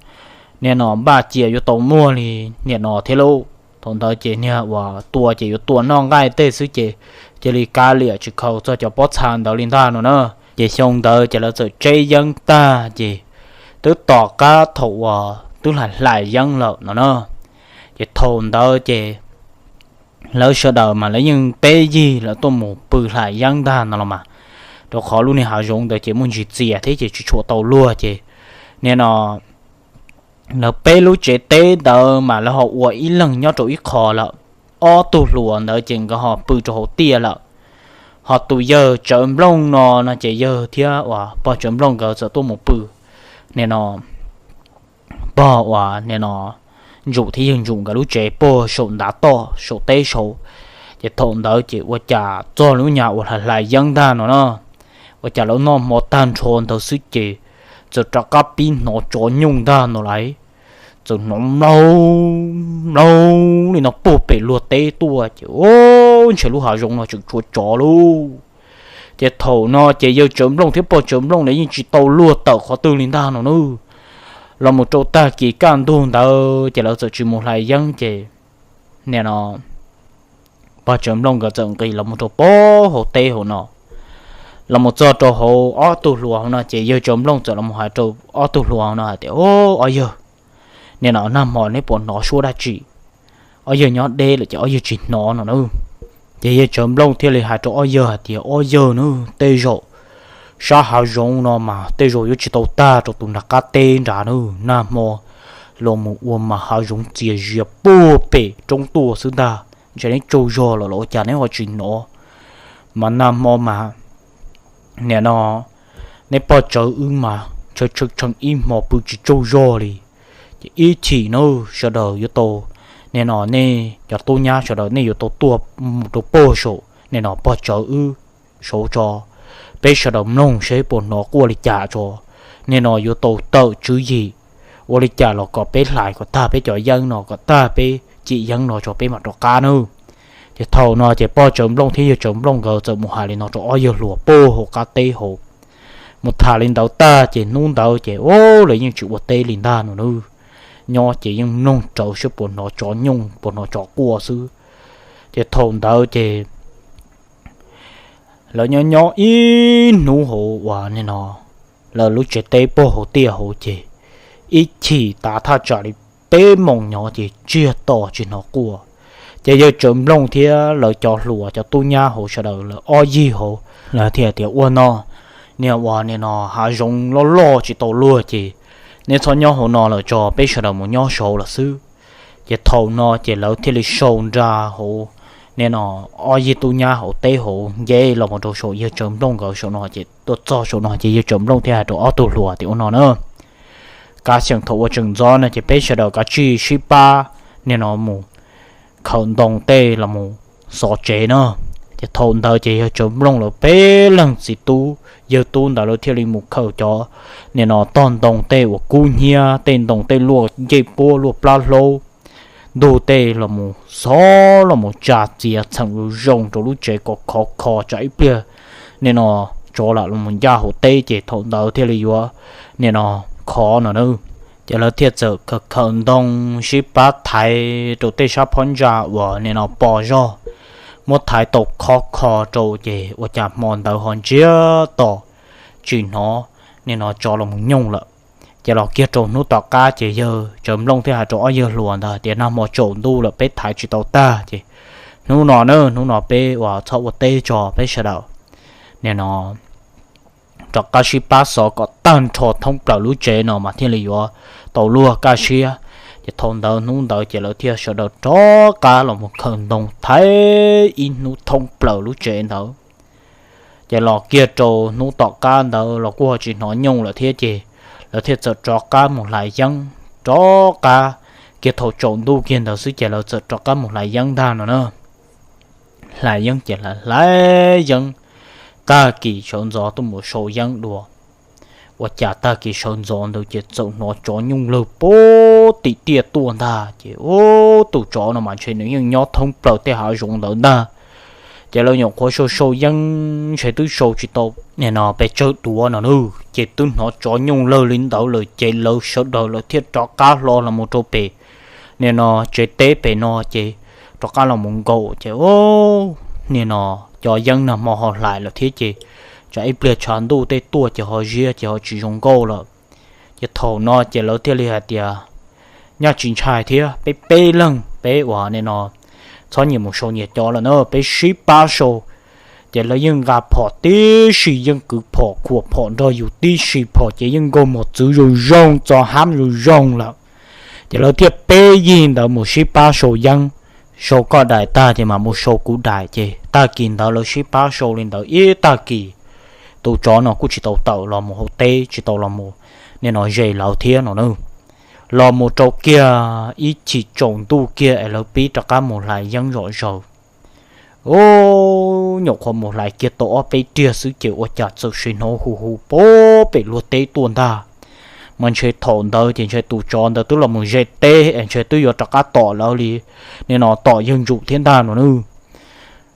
nim no npaj cia yuav tau muag li nim no thiab lauj. Thaum ntawd ces niag uas tua ces yuav tua noj nqaij tej xwb ces cia li kav liam tsis khaws txog cov pob txha ntawd li ntag no na. Ces xyoo ntawd ces lawv txawm tseb yeeb tag ces twb tom qab thaum uas twb hlais hlais yeeb lawm no na. Ces thaum ntawd ces lawv sawv daws mas lawv yeej peb yig lawv tuaj mus pw hlais yeeb ntag no los mas, rau qhov lub niag hav zoov ntawd ces muaj ntsis txias thiab ces tsis tshua tau luag ces nim no lawv peb lub tsev teb ntawd mas lawv ho ua ib leeg nyob rau ib qho lawm. Ob tug hluas ntawd ces nkawd ho pw rau hauv tiaj lawm. Ho tus yawg Tsawv Nplooj no no ces yawg thiab uas pog Tsawv Nplooj nkawd txawm tuaj mus pw nim no pog uas nim no Ntsum thiab yawg Ntsum nkawd lub tsev puag saum ntav toj saum teb saud. Ces thaum ntawd ces ua cas txog lub nyuag uas hlais hlais yeeb ntag no na, ua cas lawv noj hmo tag nrho ntawd xwb ces txawm rov qab pib hnov tsov nyooj ntag no lauj. Txawm hnov mlaug mlaug li no puag pem luag teb tuaj ces ntshe lub hav zoov no tseem tshuav tsov lauj. Ces thaum no ces yawg Tsawv Nplooj thiab pog Tsawv Nplooj lawv yeej tsis tau luag tawm qhov twg li ntag no nawb. Los mus rau tag kis kaj ntug ntawd ces lawv txawm tsis mus hlais yeeb ces nim no pog Tsawv Nplooj nkawd txawm nqis los mus rau pem hauv teb hauv no, los mus txog rau hauv ob tug hluas hauv no ces yawg Tsawv Nplooj txawm los mus hais rau ob tug hluas hauv no hais tias, Ob yawg, nim no nag hmo neb puas hnov suab dab tsi? Ob yawg nyob deb lawm ces ob yawg tsis hnov no nawb. Ces yawg Tsawv Nplooj thiaj li hais rau ob yawg hais tias, Ob yawg nawb, tej zaum sab hav zoov no mas tej zaum yuav tsis tau tag rau tus nram qab teb nrad nawb. Nag hmo los mus ua mas hav zoov txias zias puag pem roob tuaj xwb ntag. Ntshe neb tsaug zog los los ua cas neb ho tsis hnov. Mas nag hmo mas nim no neb pog Tsawv wb mas tshee tshee ib hmo pw tsis tsaug zog li. Ces ib chim nawb sawv daws yuav tau, nim no nej cov tub nyab sawv daws nej yuav tau tuaj mus rau pem saum nim no pog Tsawv wb saud tso, peb sawv daws mloog seb puas hnov quaj li cas tso. Nim no yuav tau tawm tswv yim ua li cas los kom peb hlais kom tag peb cov yeeb no, kom tag peb cim yeeb no tso peb mam rov qab nawb. Ces thaum no ces pog Tsawv Nplooj thiab yawg Tsawv Nplooj nkawd txawm mus hais li no rau ob yawg hluas pem hauv qab teb hauv. Mus tham li ntawd tag ces hnub ntawd ces lawv yeej tsis ua teb li ntag no nawb. Nyob ces yeej mloog rawv seb puas hnov tsov nyooj puas hnov tsov quaj xwb. Ces thaum ntawd ces lawv nyob nyob ib hnub hauv uas nim no lawv lub tsev teb pem hauv tiaj hauv ces ib chim tav thaj tsam li peb moos nyob ces tsiag to tsis hnov quaj. Ces yawg Tsawv Nplooj thiab lawv cov hluas cov tub nyab hauv sawv daws lawv ob yig hauv lawv thiaj tias, Ua no, niag uas nim no hav zoov loj loj tsis tau luag ces neb txhob nyob hauv no lawm tso, peb sawv daws mus nyob saud lawm xwb. Ces thaum no ces lawv thiaj li sau nra hauv nim no ob yig tub nyab hauv teb hauv nce los mus rau saum yawg Tsawv Nplooj nkawd saum no ces tuaj txog saum no ces yawg Tsawv Nplooj thiaj hais rau ob tug hluas tias, Ua no na, kav xyeem thaum ua tseem ntxov no ces peb sawv daws kav tsij sib pab nim no mus khaws ntoo tej los mus xov tsev na. Ces thaum ntawd ces yawg Tsawv Nplooj lawv peb leeg txiv tub yawg tub ntawd lawv thiaj li mus khaws cov nim no tog ntoo tej uas kub hnyiab, tej ntoo tej luaj ncej puab luaj plab hlaub ntug tej los mus xov los mus tsa txiav txheem zoo zoo rau lub tsev kom khov kho tsam ib pliag nim no tsov lam los mus ncaj hauv teb ces thaum ntawd thiaj li yuav nim no khov no na. Ces lawv thiaj txawm khaws khaws ntoo sib pab thaiv rau tej sab phab ntsa uas nim no pos zog, muab thaiv tau khov kho rau ces ua cas hmo ntawd ho ntsiag to tsis hnov nim no tsov los mus nyooj lawm. Ces los kiag rau hnub tom qab ces yawg Tsawv Nplooj thiaj hais rau ob yawg hluas ntawd tias, Nag hmo tsaus ntuj lawm peb thaiv tsis tau tag ces hnub no na, hnub no peb uas txhob ua teb tso, peb sawv daws nim no rov qab sib pab xov kom tag nrho thoob plaws lub tsev no mas thiaj li yuav tau luag kaj siab. Ces thaum ntawd hnub ntawd ces lawv thiaj sawv daws rov qab los mus khaws ntoo thaiv ib hnub thoob plaws lub tsev ntawd. Ces los kiag rau hnub tom qab ntawd los kuj ho tsis hnov nyooj lawm thiab ces lawv thiaj txawm rov qab mus hlais yeeb. Rov qab kiag thaum tsaus ntuj kiag ntawd xwb ces lawv txawm rov qab mus hlais yeeb ntag no na. Hlais yeeb ces hlais hlais yeeb, tag kis sawv ntxov tuaj mus sau yeeb dua. Ua cas tag kis sawv ntxov ntawd ces txawm hnov tsov nyooj lawg puag tim tiaj tuaj ntag ces ub, tus tsov no mas ntshe nws yeej nyob thoob plaws tej hav zoov ntawd ntag. Ces lawv nyuam qhuav sau sau yeeb ntshe twb sau tsis tau nim no pes tsawg duav no na, ces twb hnov tsov nyooj lawg li ntawd lawm ces lawv sawv daws lawv thiaj rov qab hlo los mus rau pem nim no tsev teb pem no ces rov qab los mus nkaum ces ub, nim no cov yeeb nag hmo ho hlais lawm thiab ces tsam ib pliag tshav ntuj tej tuaj ces ho ziab ces ho tsis zoo nkauj lawm. Ces thaum no ces lawv thiaj li hais tias, Nyaj tsis ntshai thiab, peb peb leeg peb uas nim no txhob nyias mus sau nyias cov lawm na, peb sib pab sau. Ces lawv yeej nqa phom tib si, yeej kwv phom khuam phom nrog yus tib si, phom ces yeej nkaug mos txwv zoo zoo, txo hab zoo zoo lawm. Ces lawv thiaj peb yig ntawd mus sib pab sau yeeb, sau koj daim tag ces mam mus sau kuv daim. Ces tag kis ntawd lawv sib pab sau li ntawd ib tag kis, tus tsov no kuj tsis tau tawm los mus hauv teb, tsis tau los mus nim no ze lawv thiab no na. Los mus rau kiag ib chim tsaus ntuj kiag es lawv pib rov qab mus hlais yeeb zom zaws. Ub, nyuam qhuav mus hlais kiag tau ob peb riag xwb ces ua cas txawm sim hnov hu hu puag pem luag teb tuaj ntag. Mas ntshe thaum ntawd ces ntshe tus tsov ntawd twb los mus ze teb es ntshe twb yuav rov qab tom lawv li nim no tom yawg Ntsum thiab ntag no na.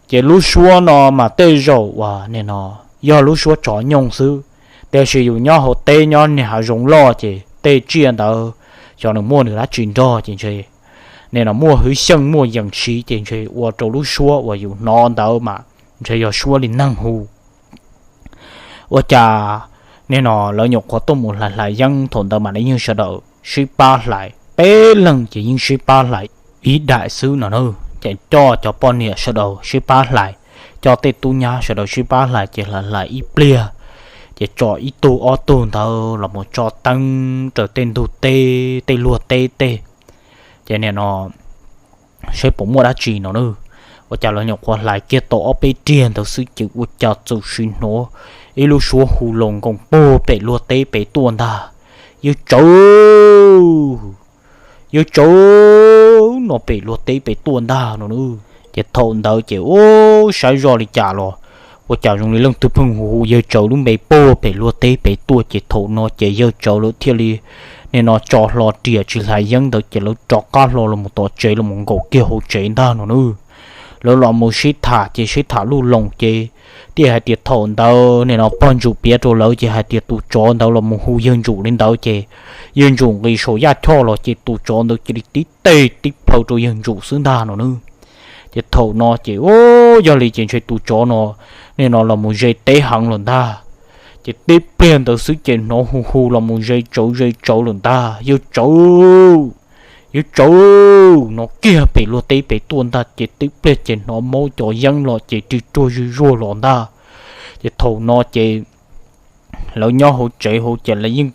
Ces lub suab no mas tej zaum uas nim no yog lub suab tsov nyooj xwb. Tiam sis yus nyob hauv teb nyob niag hav zoov loj ces tej tsiaj ntawd xyov nws muaj nws dab tsi nrog ces ntshe nim no muaj hwv xyeej muaj yees siv ces ntshe ua rau lub suab uas yus hnov ntawd mas ntshe yog suab li neeg hu. Ua cas nim no lawv nyuam qhuav tuaj mus hlais hlais yeeb thaum ntawd mas lawv yeej sawv daws sib pab hlais, peb leeg ces yeej sib pab hlais ib daim xwb no na. Ces coj cov poj niam sawv daws sib pab hlais, coj tej tub nyab sawv daws sib pab hlais ces hlais hlais ib pliag, ces tso ib tug ob tug ntawd los mus tso teeb raws tej ntug teb tej luag teb tej, ces nim no seb puas muaj dab tsi no na. Ua cas lawv nyuam qhuav hlais kiag tau ob peb riag ntawd xwb ces ua cas txawm sim hnov ib lub suab hu loo nkoos puag pem luag teb pem tuaj ntag: Yawg tsawv, yawg tsawv, no pem luag teb pem tuaj ntag no na. Ces thaum ntawd ces ub, saib zoj li cas los ua cas zoo li leej twg pheej hu hu yawg tsawv lub npe puag pem luag teb pem tuaj. Ces thaum no ces yawg tsawv lawv thiaj li nim no tso hlo riam tsis hlais yeeb ntawd ces lawv rov qab hlo los mus tom tsev los mus nkaum kiag hauv tsev ntag no na. Lawv los mus sib tham ces sib tham luj loos ces thiaj hais tias thaum ntawd nim no pog ntsuam piav rau lawv ces hais tias tus tsov ntawd los mus hu yawg ntsuam li ntawd ces yawg ntsuam nqis saum yaj choj los ces tus tsov ntawd cia li tib teg tib plhaw rau yawg ntsuam xwb ntag no na. Ces thaum no ces ub, yog li ces ntshe tus tsov no nim no los mus ze teb heev lawm ntag. Ces tib pliag ntawd xwb ces hnov hu hu los mus ze tsawv ze tsawv lawm ntag: Yawg tsawv, yawg tsawv, no kiag pem luag teb pem tuaj ntag. Ces tib pliag ces hnov maub cov yeeb los ces rig ruag zuj zuag los ntag. Ces thaum no ces lawv nyob hauv tsev hauv ces lawv yeej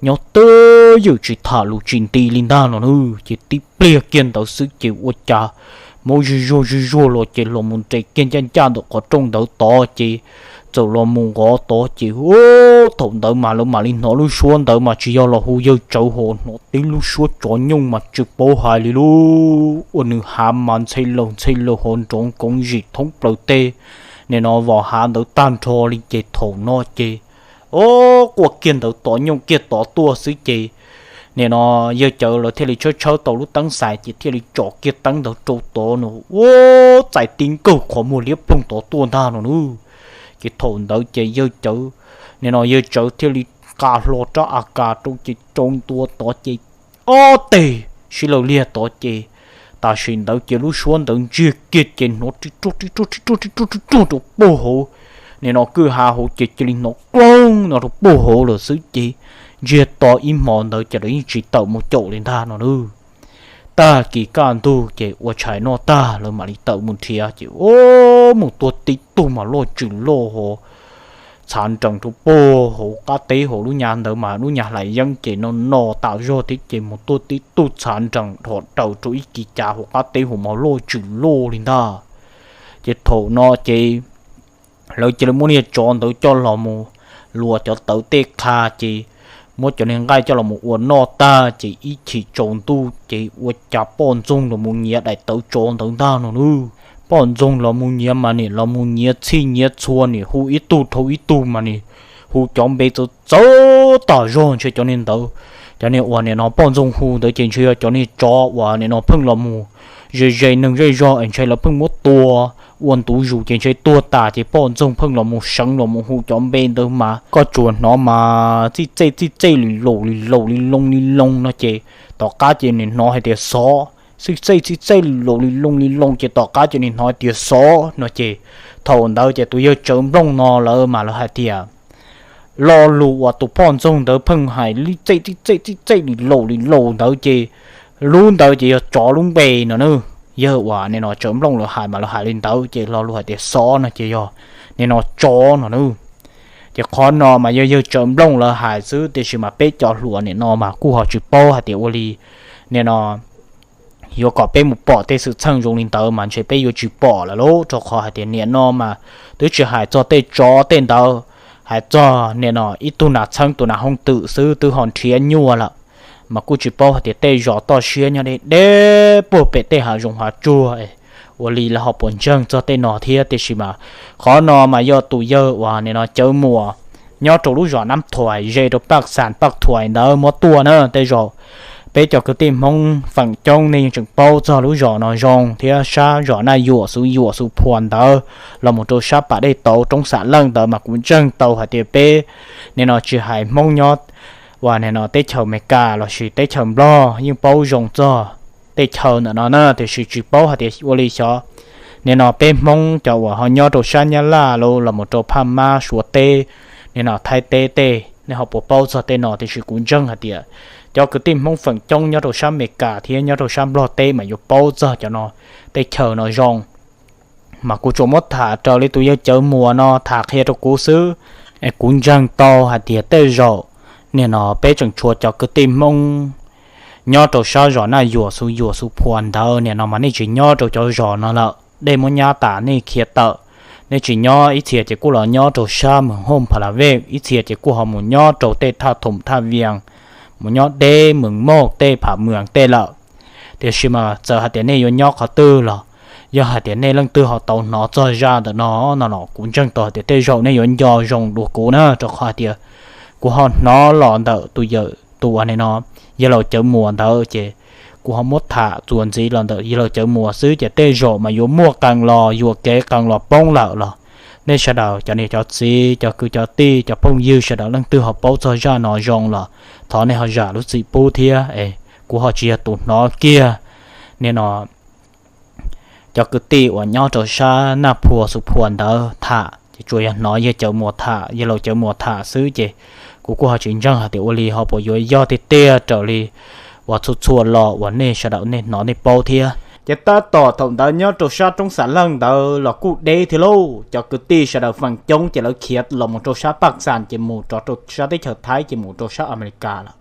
nyob twj ywm tsis tham lus tsis nti li ntag no na. Ces tib pliag kiag ntawd xwb ces ua cas maub zuj zuag zuj zuag los ces los mus nres kiag ncaj ncaj ntawm qhov rooj ntawd tod ces txawm los mus nqov tod ces ub, thaum ntawd mas lawv mam li hnov lub suab ntawd mas tsis yog los hu yawg tsawv ho hnov tib lub suab tsov nyooj mas tsis paub hais li lub ua nws hav mas ntxhe laws ntxhe laws ho nrov nkoov zim thoob plaws tej nim no vos hav ntawd tag nrho li. Ces thaum no ces ub, quaj kiag ntawd tod nyooj kiag tod tuaj xwb ces nim no yawg tsawv lawv thiaj li tshawb tshawb tau lub teeb xais ces thiaj li tsom kiag teeb ntawd rau tod no ub, txais tib nkaug qhov muag liab ploog tod tuaj ntag no na. Ces thaum ntawd ces yawg tsawv, nim no yawg tsawv thiaj li nqa hlo rab a kas rau ces rau ntua tod ces ob teg sib law liag tod ces tam sim ntawd ces lub suab ntawd ntsiag kiag ces hnov ri ruag ri ruag ri ruag ri ruag ri ruag rau puag hauv nim no kwj ha hauv ces cia li hnov kloog no rau puag hauv lawm xwb ces ntsiag to ib hmo ntawd ces lawv yeej tsis tawm mus caum li ntag no na. Tag kis kaj ntug ces ua tshais noj tag lawv mam li tawm mus nrhiav ces ub, mus tuaj tib tug mas loj tsws loj ho txhav nrees rau puag hauv qab teb hauv lub nyab ntawd mas lub nyab hlais yeeb ces no no tas zog thiab ces mus tuaj tib tug txhav nrees dhos daws rau ib kis cav hauv qab teb hauv mas loj tsws loj li ntag. Ces thaum no ces lawv cia li muab niag tsov ntawd coj los mus luas cov tawv tej qha ces muab cov niag nqaij coj los mus ua noj tag ces ib chim tsaus ntuj ces ua cas poj ntxoog los mus nyiav daim tawv tsov ntawd ntag no na. Poj ntxoog los mus nyiav mas nim los mus nyiav txhij nyiav txhua nim hu ib tug dhau ib tug mas nim hu cov npe txawv txawv tas zog ntshe cov niag ntawd, cov niag uas nim no poj ntxoog hu ntawd ces ntshe yog cov niag tsov uas nim no pheej los mus ze ze neeg zej zog es ntshe lawv pheej muab tua ua ntu zus ces ntshe tuag tas ces poj ntxoog pheej los mus seev los mus hu cov npe ntawd mas koj tsuas hnov mas txij txej txij txej li laus li laus li loo li loo no ces tom qab ces nim hnov hais tias xov, txij txej txij txej li laus li loo li loo ces tom qab ces nim hnov hais tias xov no ces thaum ntawd ces tus yawg Tsawv Nplooj no lawv mas lawv hais tias lo lus uas tus poj ntxoog ntawd pheej hais li txej txij txej txij txej li laus li laus ntawd ces lub ntawd ces yog tsov lub npe no na. Yawg uas nim no Tsawv Nplooj lawv hais mas lawv hais li ntawd ces lo lus hais tias xov no ces yog nim no tsov no na. Ces qhov no mas yog yawg Tsawv Nplooj lawv hais xwb tiam sis mas peb cov hluas nim no mas kuj ho tsis paub hais tias ua li nim no yuav kom peb mus pom tej xwm txheej zoo li ntawd mas ntshe peb yuav tsis pom lawm lauj, rau qhov hais tias nim no mas twb tsis hais txog tej tsov tej ntawd, hais txog nim no ib tug nas txheeb tus nas hooj twm xwb twb ho nrhiav nyuaj lawm, mas kuj tsis paub hais tias tej zos toj siab nyob deb deb puag pem tej hav zoov hav tsuag ua li lawv ho puas ntseeg txog tej no thiab. Tiam sis mas qhov no mas yog tus yawg uas nim no Cawv Muas nyob rau lub zos Nab Thuais ze rau Paj Xas Paj Thuais ntawd muab tuaj na. Tej zaum Peb cov kwv tij Hmoob feem coob nej yeej tseem paub txog lub zos no zoo thiab sab zos Naj Yuam, Xuv Yuam, Xuv Phuas ntawd los mus rau sab pas dej tauv roob Xam Leej ntawd mas kuv ntseeg tau hais tias peb nim no tsis hais Hmoob nyob uas nim no teb chaws Amelikas lossis teb chaws Nplog yeej paub zoo txog tej chaw ntawm no na, tiam sis tsis paub hais tias ua li xyov nim no peb Hmoob cov uas ho nyob rau sab Nyab Laj los los mus rau Phaj Mab, Suav teb, nim no Thaib teb tej nej ho puas paub txog tej no, tiam sis kuv ntseeg hais tias cov kwv tij Hmoob feem coob nyob rau sab Amelikas thiab nyob rau sab Nplog teb mas yuav paub txog cov no tej chaw no zoo. Mas kuv tsuas muab tham raws li tus yawg Cawv Muas no tham qhia rau kuv xwb, es kuv ntseeg tau hais tias tej zaum nim no peb tseem tshuav cov kwv tij Hmoob nyob rau sab zos Naj Yuam, Xuv Yuam, Xuv Phuas ntawd nim no mas nej tsis nyob rau cov zos no lawm, dej muab nyab tas nej khiav tawm. Nej tsis nyob, ib txhia ces kuj los nyob rau sab Mees Hooj, Pha La Vej, ib txhia ces kuj ho mus nyob rau tej Thaj Thoom, Thaj Vias, mus nyob deb Mees Moj tej, Pham Muas tej lawm. Tiam sis mas txawm hais tias nej yuav nyob qhov twg los yog hais tias nej leej twg ho tau hnov txog zaj ntawm no no los kuv ntseeg tau hais tias tej zaum nej yuav nco zoo dua kuv na, rau qhov hais tias kuv ho hnov los ntawm tus yawm tus uas nim no yawg laus Cawv Muas ntawd ces kuv ho muab tham txuas ntxiv los ntawm yawg laus Cawv Muas xwb ces tej zaum mas yuav muaj qee los yuam kev qee los poob lawm los nej sawv daws cov niam cov txiv, cov kwv cov tij, cov phooj ywg sawv daws leej twg ho paub txog zaj no zoo los thov nej ho zam lub txim pub thiab es kuv ho tsis yog tus hnov kiag nim no cov kwv tij uas nyob rau sab Naj Phuas, Xuv Phuas ntawd tham, ces tsuas yog hnov yawg Cawv Muas tham, yawg laus Cawv Muas tham xwb ces kuv kuj ho tsis ntseeg hais tias ua li ho puas yuav yog tiag tiag raws li uas txhua txhua lo uas nej sawv daws nej hnov nej paub thiab. Ces tab tom thaum ntawd nyob rau sab roob Xam Leej ntawd los kuj deb thiab lauj, cov kwv tij sawv daws feem coob ces lawv khiav los mus rau sab Paj Xas ces mus rov rau sab teb chaws Thaib ces mus rau sab Amelikas lawm.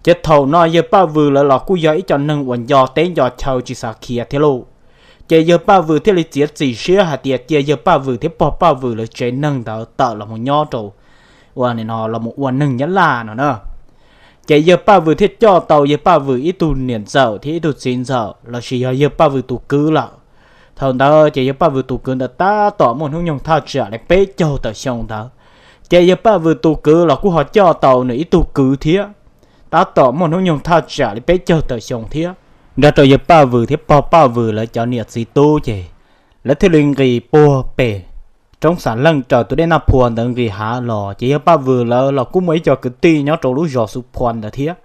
Ces thaum no yawg Paj Vws lawv los kuj yog ib co neeg uas nco teb nco chaw tsis xav khiav thiab lauj. Ces yawg Paj Vws thiaj li txiav txim siab hais tias cia yawg Paj Vws thiab pog Paj Vws lawv tsev neeg ntawd tawm los mus nyob rau uas nim no los mus ua neeg Nyab Laj no na. Ces yawg Paj Vws thiaj coj tau yawg Paj Vws ib tug niam ntxawm thiab ib tug txiv ntxawm lossis yog yawg Paj Vws tus kwv lawm. Thaum ntawd ces yawg Paj Vws tus kwv ntawd tab tom muaj hnub nyoog thaj tsam li peb caug tawm xyoo ntawd. Ces yawg Paj Vws tus kwv los kuj ho coj tau nws ib tug kwv thiab, tab tom muaj hnub nyoog thaj tsam li peb caug tawm xyoo thiab, nrog rau yawg Paj Vws thiab pog Paj Vws lawv cov niam txiv tub ces lawv thiaj li nqis puag pem roob Xam Leej raws tus dej Naj Phuas ntawd nqis hav los. Ces yawg Paj Vws lawv los kuj muaj ib co kwv tij nyob rau lub zos Xuv Phuas ntawd thiab,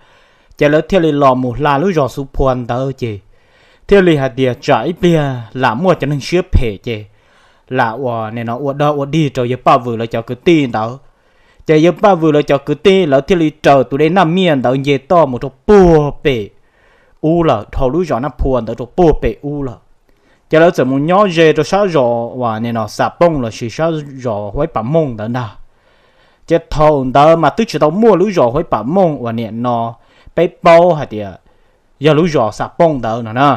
ces lawv thiaj li los mus hla lub zos Xuv Phuas ntawd ces thiaj li hais tias tsam ib pliag lam muaj cov neeg siab phem ces lam uas nim no ua dog ua dig rau yawg Paj Vws lawv cov kwv tij ntawd. Ces yawg Paj Vws lawv cov kwv tij lawv thiaj li raws tus dej Naj Miaj ntawd nce toj mus rau puag pem ub lawm, dhau lub zos Naj Phuas ntawd rau puag pem ub lawm. Ces lawv txawm mus nyob ze rau sab zos uas nim no Xam Pooj lossis sab zos Huaib Pam Mooj ntawd ntag. Ces thaum ntawd mas twb tsis tau muaj lub zos Huaib Pam Mooj uas nim no peb paub hais tias yog lub zos Xam Pooj ntawd no na.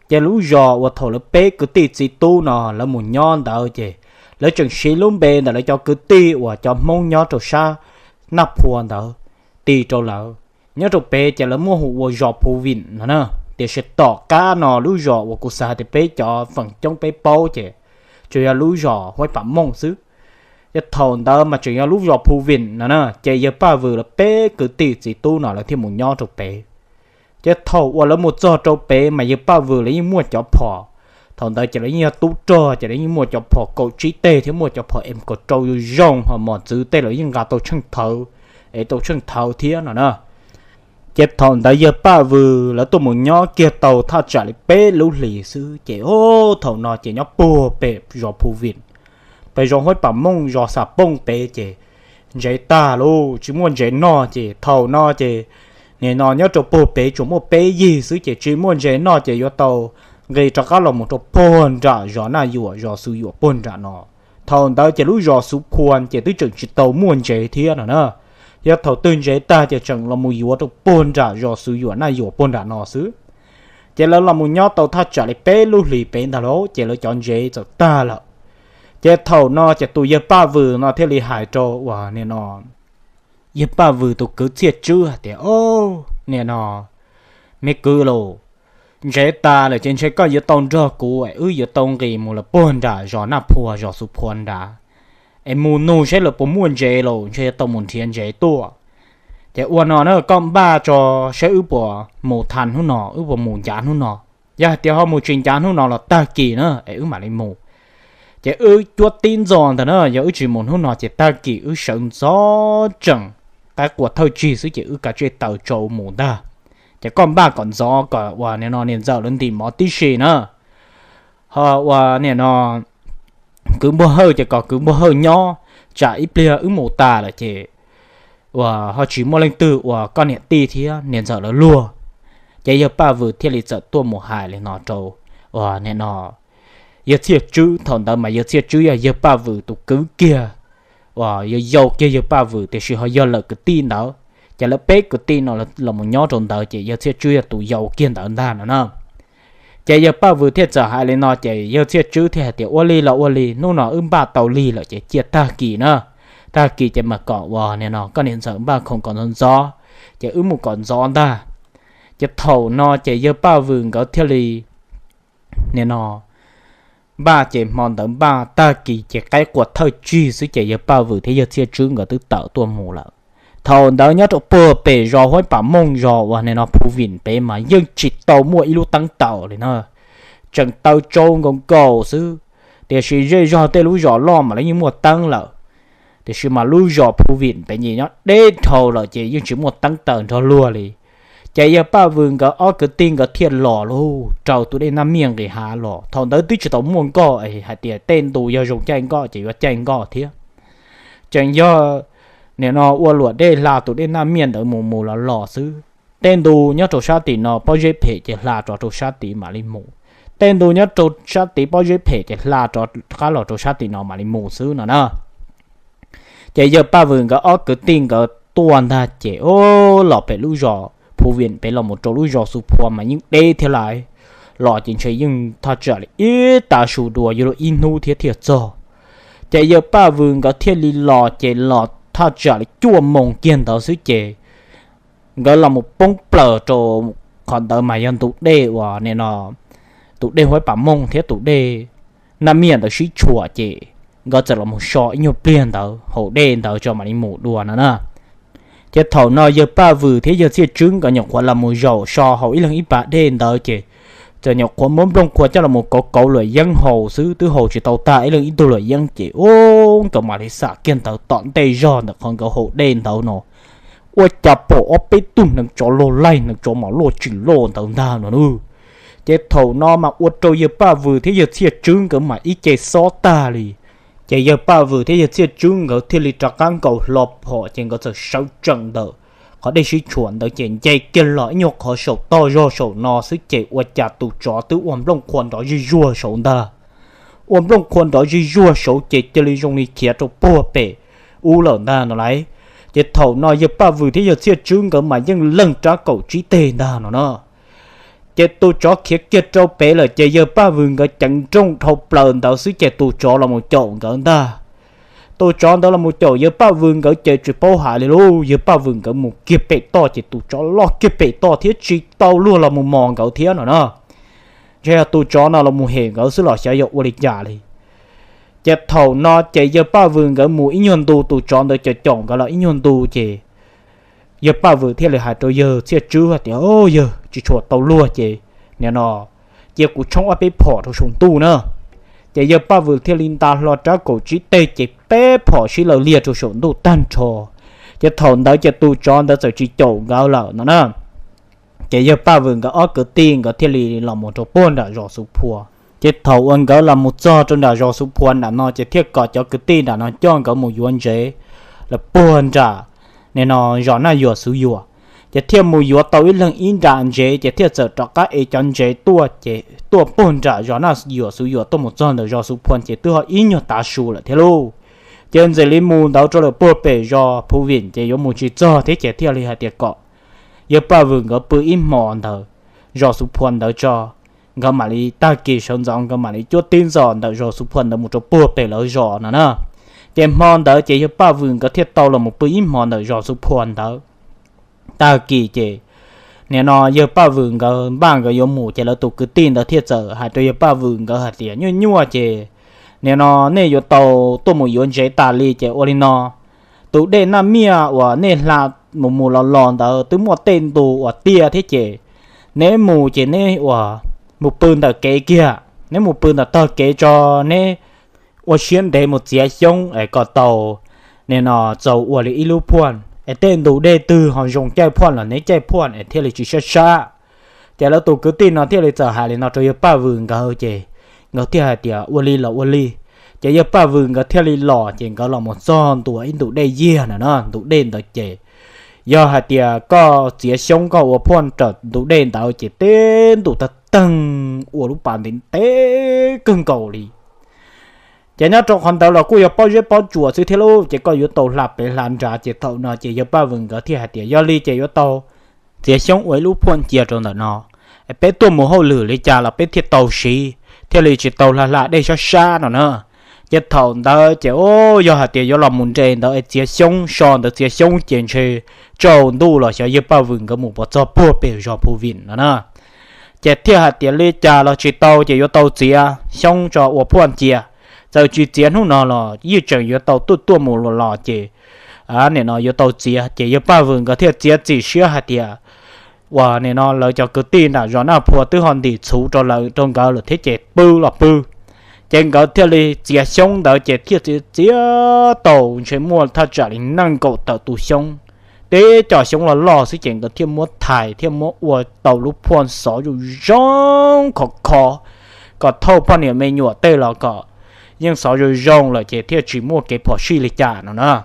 Ces lub zos uas thaum lawv peb kwv tij txiv tub no lawv mus nyob ntawd ces lawv tseem siv lub npe ntawm lawv cov kwv tij uas cov Hmoob nyob rau sab Naj Phuas ntawd tis rau lawv. Nyob rau pem ces lawv muab hu ua zos Phu Vim no na. Tiam sis tom qab no lub zos uas kuv xav hais tias peb cov feem coob peb paub ces tsuas yog lub zos Huaib Pam Mooj xwb. Ces thaum ntawd mas tseem yog lub zos Phu Vim no na, ces yawg Paj Vws lawv peb kwv tij txiv tub no lawv thiaj mus nyob rau pem. Ces thaum uas lawv mus txog rau pem mas yawg Paj Vws lawv yeej muaj cov phom. Thaum ntawd ces lawv yeej yog tub rog ces lawv yeej muaj cov phom kaum tsib teg thiab muaj cov phom M kaum rau zoo zoo, ho mos txwv tej lawv yeej nqa tau tsheej thawv, es tau tsheej thawv thiab no na. Ces thaum ntawd yawg Paj Vws lawv tuaj mus nyob kiag tau thaj tsam li peb lub hlis xwb ces o, thaum no ces nyob puag pem zos Phu Vim, pem zos Huaib Pam Mooj zos Xam Pooj pem ces ntsev tag lauj, tsis muaj ntsev noj ces thaum no ces nim no nyob rau puag pem tsuas muaj peb yig xwb ces tsis muaj ntsev noj ces yuav tau nqis rov qab los mus rau puag nram zos Naj Yuam zos Xuv Yuam puag nram no. Thaum ntawd ces lub zos Xuv Phuas ces twb tseem tsis tau muaj ntsev thiab no na. Yog thaum twg ntsev tag ces tseem los mus yuav rau puag nram zos Xuv Yuam Naj Yuam puag nram no xwb. Ces lawv los mus nyob tau thaj tsam li peb lub hlis pem ntag lauj ces lawv cov ntsev txawm tag lawm. Ces thaum no ces tus yawg Paj Vws no thiaj li hais rau uas nim no yawg Paj Vws tus kwv Txiaj Tswb hais tias, o, nim no me kwv lauj, ntsev tas lawm ces ntshe koj yuav tau nrog kuv es wb yuav tau nqis mus lawm puag nram zos Naj Phuas zos Xuv Phuas nrad, es mus nug saib lawv puas muaj ntsev lauj, ntshe yuav tau mus nrhiav ntsev tuaj. Ces ua no na, koj npaj tso saib wb puas mus tha hnub no, wb puas mus ncav hnub no. Yog hais tias ho mus tsis ncav hnub no los tag kis na es wb mam li mus. Ces wb cuab tib ntxo ntag na, yog wb tsis mus hnub no ces tag kis wb sawv ntxov tseem qaib qua thawj tsig xwb ces wb kav tsij taws tsau mus ntag. Ces koj npaj kom ntxov kom uas nim no niam ntxawm lawv ntim mov tib si na. Ho uas nim no kwv Npuag Hawj ces kom kwv Npuag Hawj nyob, tsam ib pliag wb mus tas lawm ces uas ho tsis muaj leej twg ua koj niam tij thiab niam ntxawm lawv luag. Ces yawg Paj Vwm thiaj li txawm tuaj mus hais li no rau uas nim no yawg Txhiaj Tswb. Thaum ntawd mas yawg Txhiaj Tswb yog yawg Paj Vwm tus kwv kiag, uas yog yau kiag yawg Paj Vwm tiam sis ho yog lawv kwv tij ntawd. Ces lawv peb kwv tij no los mus nyob rau ntawd ces yawg Txhiaj Tswb yog tus yau kiag ntawd ntag no na. Ces yawg Paj Vwm thiaj txawm hais li no ces yawg Txhiaj Tswb thiaj hais tias ua li los ua li, hnub no wb npaj tau lig lawm ces cia tag kis na, tag kis ces mas kom uas nim no koj niam ntxawm npaj khoom kom ntxov ntxov, ces wb mus kom ntxov ntag. Ces thaum no ces yawg Paj Vwm nkawd thiaj li nim no npaj ces hmo ntawd npaj tag kis ces qaib qua thawj tsig xwb ces yawg Paj Vwm thiab yawg Txhiaj Tswb nkawd twb tawm tuaj mus lawm. Thaum ntawd nyob rau puag pem zos Huaib Pam Mooj zos uas nim no Phu Vim pem mas yeej tsis tau muaj ib lub teeb taws li na, tseem taws tsau nkaus nkaus xwb. Tiam sis zej zog tej lub zos loj mas lawv yeej muaj teeb lawm, tiam sis mas lub zos Phu Vim pem nyob deb dhau lawm ces yeej tsis muaj teeb taws nrog luag li. Ces yawg Paj Vwm nkawd ob kwv tij nkawd thiaj los lawm rau tus dej Naj Miaj nqis hav los. Thaum ntawd twb tsis tau muaj nkoj hais tias tej ntu yog zoo caij nkoj ces yuav caij nkoj thiab. Tseem yog nim no ua luam dej hla tus dej Naj Miaj ntawd mus mus los los xwb. Tej ntu nyob rau sab tim no pob zeb phem ces hla rov rau sab tid mam li mus. Tej ntu nyob rau sab tid pob zeb phem ces hla rov qab los rau sab tim no mam li mus xwb no na. Ces yawg Paj Vwm nkawd ob kwv tij nkawd tuaj ntag ces o, los pem lub zos Phu Vim pem los mus rau lub zos Xu Phua mas yeej deb thiab lais. Los ces ntshe yeej thaj tsam li ib tav su dua yuav luag ib hnub thiab thiaj txog. Ces yawg Paj Vwm nkawd thiaj li los ces los thaj tsam li cuaj moos kiag ntawd xwb ces nkawd los mus poob plaws rau qhov ntawd mas yog ntu dej uas nim no tus dej Huaib Pam Mooj thiab tus dej Naj Miaj ntawd sib tshuam ces nkawd txawm los mus so ib nyuag pliag ntawd haus dej ntawd tso mam li mus dua no na. Ces thaum no yawg Paj Vwm thiab yawg Txhiaj Tswb nkawd nyuam qhuav los mus zaum so haus ib leeg ib pas dej ntawd ces txawm nyuam qhuav muab nplooj qhuav coj los mus kauv kauv luam yeeb haus xwb, twb haus tsis tau tag ib leeg ib tug luam yeeb ces o, nkawd mam li xam kiag ntawd tom ntej zog ntawm qhov nkawd haus dej ntawd no ua cas pom ob peb tug neev tsov loj laij, neev tsov mas loj tsis loj ntawd ntag no na. Ces thaum no mas ua rau yawg Paj Vwm thiab yawg Txhiaj Tswb nkawd mas ib ce xob tag li. Ces yawg Paj Vwm thiab yawg Txhiaj Tswb nkawd thiaj li rov qab nkaus hlo phom ces nkawd txawm sawv tsees ntawm qhov dej sib tshuam ntawd ces nce kiag los ib nyuag qhov saum toj zog saum no xwb ces ua cas tus tsov twb ua nplooj qhuav nrov zij zuag saud ntag. Ua nplooj qhuav nrov zij zuag saud ces cia li zoo li khiav rau puag pem ub lawm ntag no lauj. Ces thaum no yawg Paj Vwm thiab yawg Txhiaj Tswb nkawd mas yeej leeg rab kaum tsib teg ntag no na. Ces tus tsov khiav kiag rau pem lawm ces yawg Paj Vwm nkawd ceev nrooj dhau plaws ntawd xwb ces tus tsov los mus caum nkawd ntag. Tus tsov ntawd los mus caum yawg Paj Vwm nkawd ces tsis paub hais li lauj, yawg Paj Vwm nkawd mus kiag pem toj ces tus tsov loj kiag pem toj thiab tsis tau luag los mus mos nkawd thiab no na. Ntshe yog tus tsov no los mus hem nkawd xwb los xyov yog ua li cas li. Ces thaum no ces yawg Paj Vwm nkawd mus ib nyuag ntu, tus tsov ntawd caum caum nkawd los ib nyuag ntu ces yawg Paj Vwm thiaj li hais rau yawg Txhiaj Tswb hais tias, Yawg, tsis tshua tau luag ces nim no cia kuv tshoob ob peb phom rau saum ntuj na. Ces yawg Paj Vwm thiaj li nta hlo rab kaum tsib teg ces peb phom sib law liag rau saum ntuj tag nrho. Ces thaum ntawd ces tus tsov ntawd txawm tsis caum nkawd lawm no na. Ces yawg Paj Vwm nkawd ob kwv tij nkawd thiaj li los mus rau puag nram zos Xu Phua. Ces thaum uas nkawd los mus txog rau nram zos Xu Phua nram no ces thiaj kom cov kwv tij nram no coj nkawd mus yuav ntsev lawm puag nram nim no zos Naj Yuam Xuv Yuam. Ces thiaj mus yuav tau ib leeg ib nra ntsev ces thiaj txawm rov qab ev cov ntsev tuaj ces tuaj puag nram zos Naj Yuam Xuv Yuam tuaj mus txog ntawm zos Xu Phua ces twb ho ib nyuag tav su lawm thiab lauj. Ces ntxim li mus ntawd rau lawm puag pem zos Phu Vim ces yuav mus tsis txog thiab ces thiaj li hais tias kom yawg Paj Vwm nkawd pw ib hmo ntawd zos Xu Phua ntawd tso, nkawd mam li tag kis sawv ntxov nkawd mam li cuab tib ntxos ntawm zos Xu Phua ntawd mus rau puag pem lawv zos no na. Ces hmo ntawd ces yawg Paj Vwm nkawd thiaj tau los mus pw ib hmo ntawm zos Xu Phua ntawd. Tag kis ces nim no yawg Paj Vwm nkawd npaj nkawd yuav mus ces lawv tus kwv tij ntawd thiaj txawm hais rau yawg Paj Vwm nkawd hais tias, Nyuaj nyuaj ces nim no nej yuav tau tuaj mus yuav ntsev tas li ces ua li no, tus dej Naj Miaj uas nej hla mus mus los los ntawd twb muaj tej ntu uas tiaj thiab ces neb mus ces neb uas mus pw ntawm kev kiag, neb mus pw ntawm tog kev tso, neb ua siab ntev mus txiav xyoob es kom tau nim no txaus ua li ib lub phuaj es tej ntu dej twg ho zoo caij phuaj los neb caij phuaj es thiaj li tsis sab sab. Ces lawv tus kwv tij no thiaj li txawm hais li no rau yawg Paj Vwm nkawd ces nkawd thiaj hais tias ua li los ua li. Ces yawg Paj Vwm nkawd thiaj li los ces nkawd los mus txog ntua ib ntu dej yiag na, ntu dej ntawd ces yog hais tias koj txiav xyoob koj ua phuaj raws ntu dej ntawd ces teb ntu tag teeg ua lub pas ntev ntev kawg nkaus li. Ces nyob rau qhov ntawd los kuj yog pob zeb pob tsuas xwb thiab lauj, ces koj yuav tau hla pem hla nrad. Ces thaum no ces yawg Paj Vwm nkawd thiaj hais tias yog li ces yuav tau txiav xyoob ua ib lub phuaj cia rau ntawm no, peb tuaj mus hauj lwm li cas los peb thiaj tau siv, thiaj li tsis tau hla hla dej sab sab no na. Ces thaum ntawd ces yog hais tias yuav los mus nres ntawd es txiav xyoob so ntawd txiav xyoob ces ntshe tsaus ntuj los xyov yawg Paj Vwm nkawd mus puas txog puag pem zos Phu Vim no na. Ces thiaj hais tias li cas los tsis tau ces yuav tau txiav xyoob tso ua phuaj cia. Txawm tsis txiav hnub no los yeej tseem yuav tau tuaj tuaj mus los los ces nim no yuav tau txiav. Ces yawg Paj Vwm nkawd thiaj txiav txim siab hais tias uas nim no lawv cov kwv tij nram zos Naj Phua twb ho ntim txhuv rau lawv rau nkawd lawm thiab ces pw los pw. Ces nkawd thiaj li txiav xyoob ntawd ces thiaj txiav txiav tau ntshe muaj thaj tsam li nees nkaum tawm tus xyoob, teb cov xyoob loj loj xwb ces nkawd thiaj muab thais thiaj muab ua tau lub phuaj xov zoo zoo khov kho kom thauj poj niam me nyuam tej los kom yeej xov zoo zoo lawm ces thiaj tsis muaj kev phom sij li cas no na.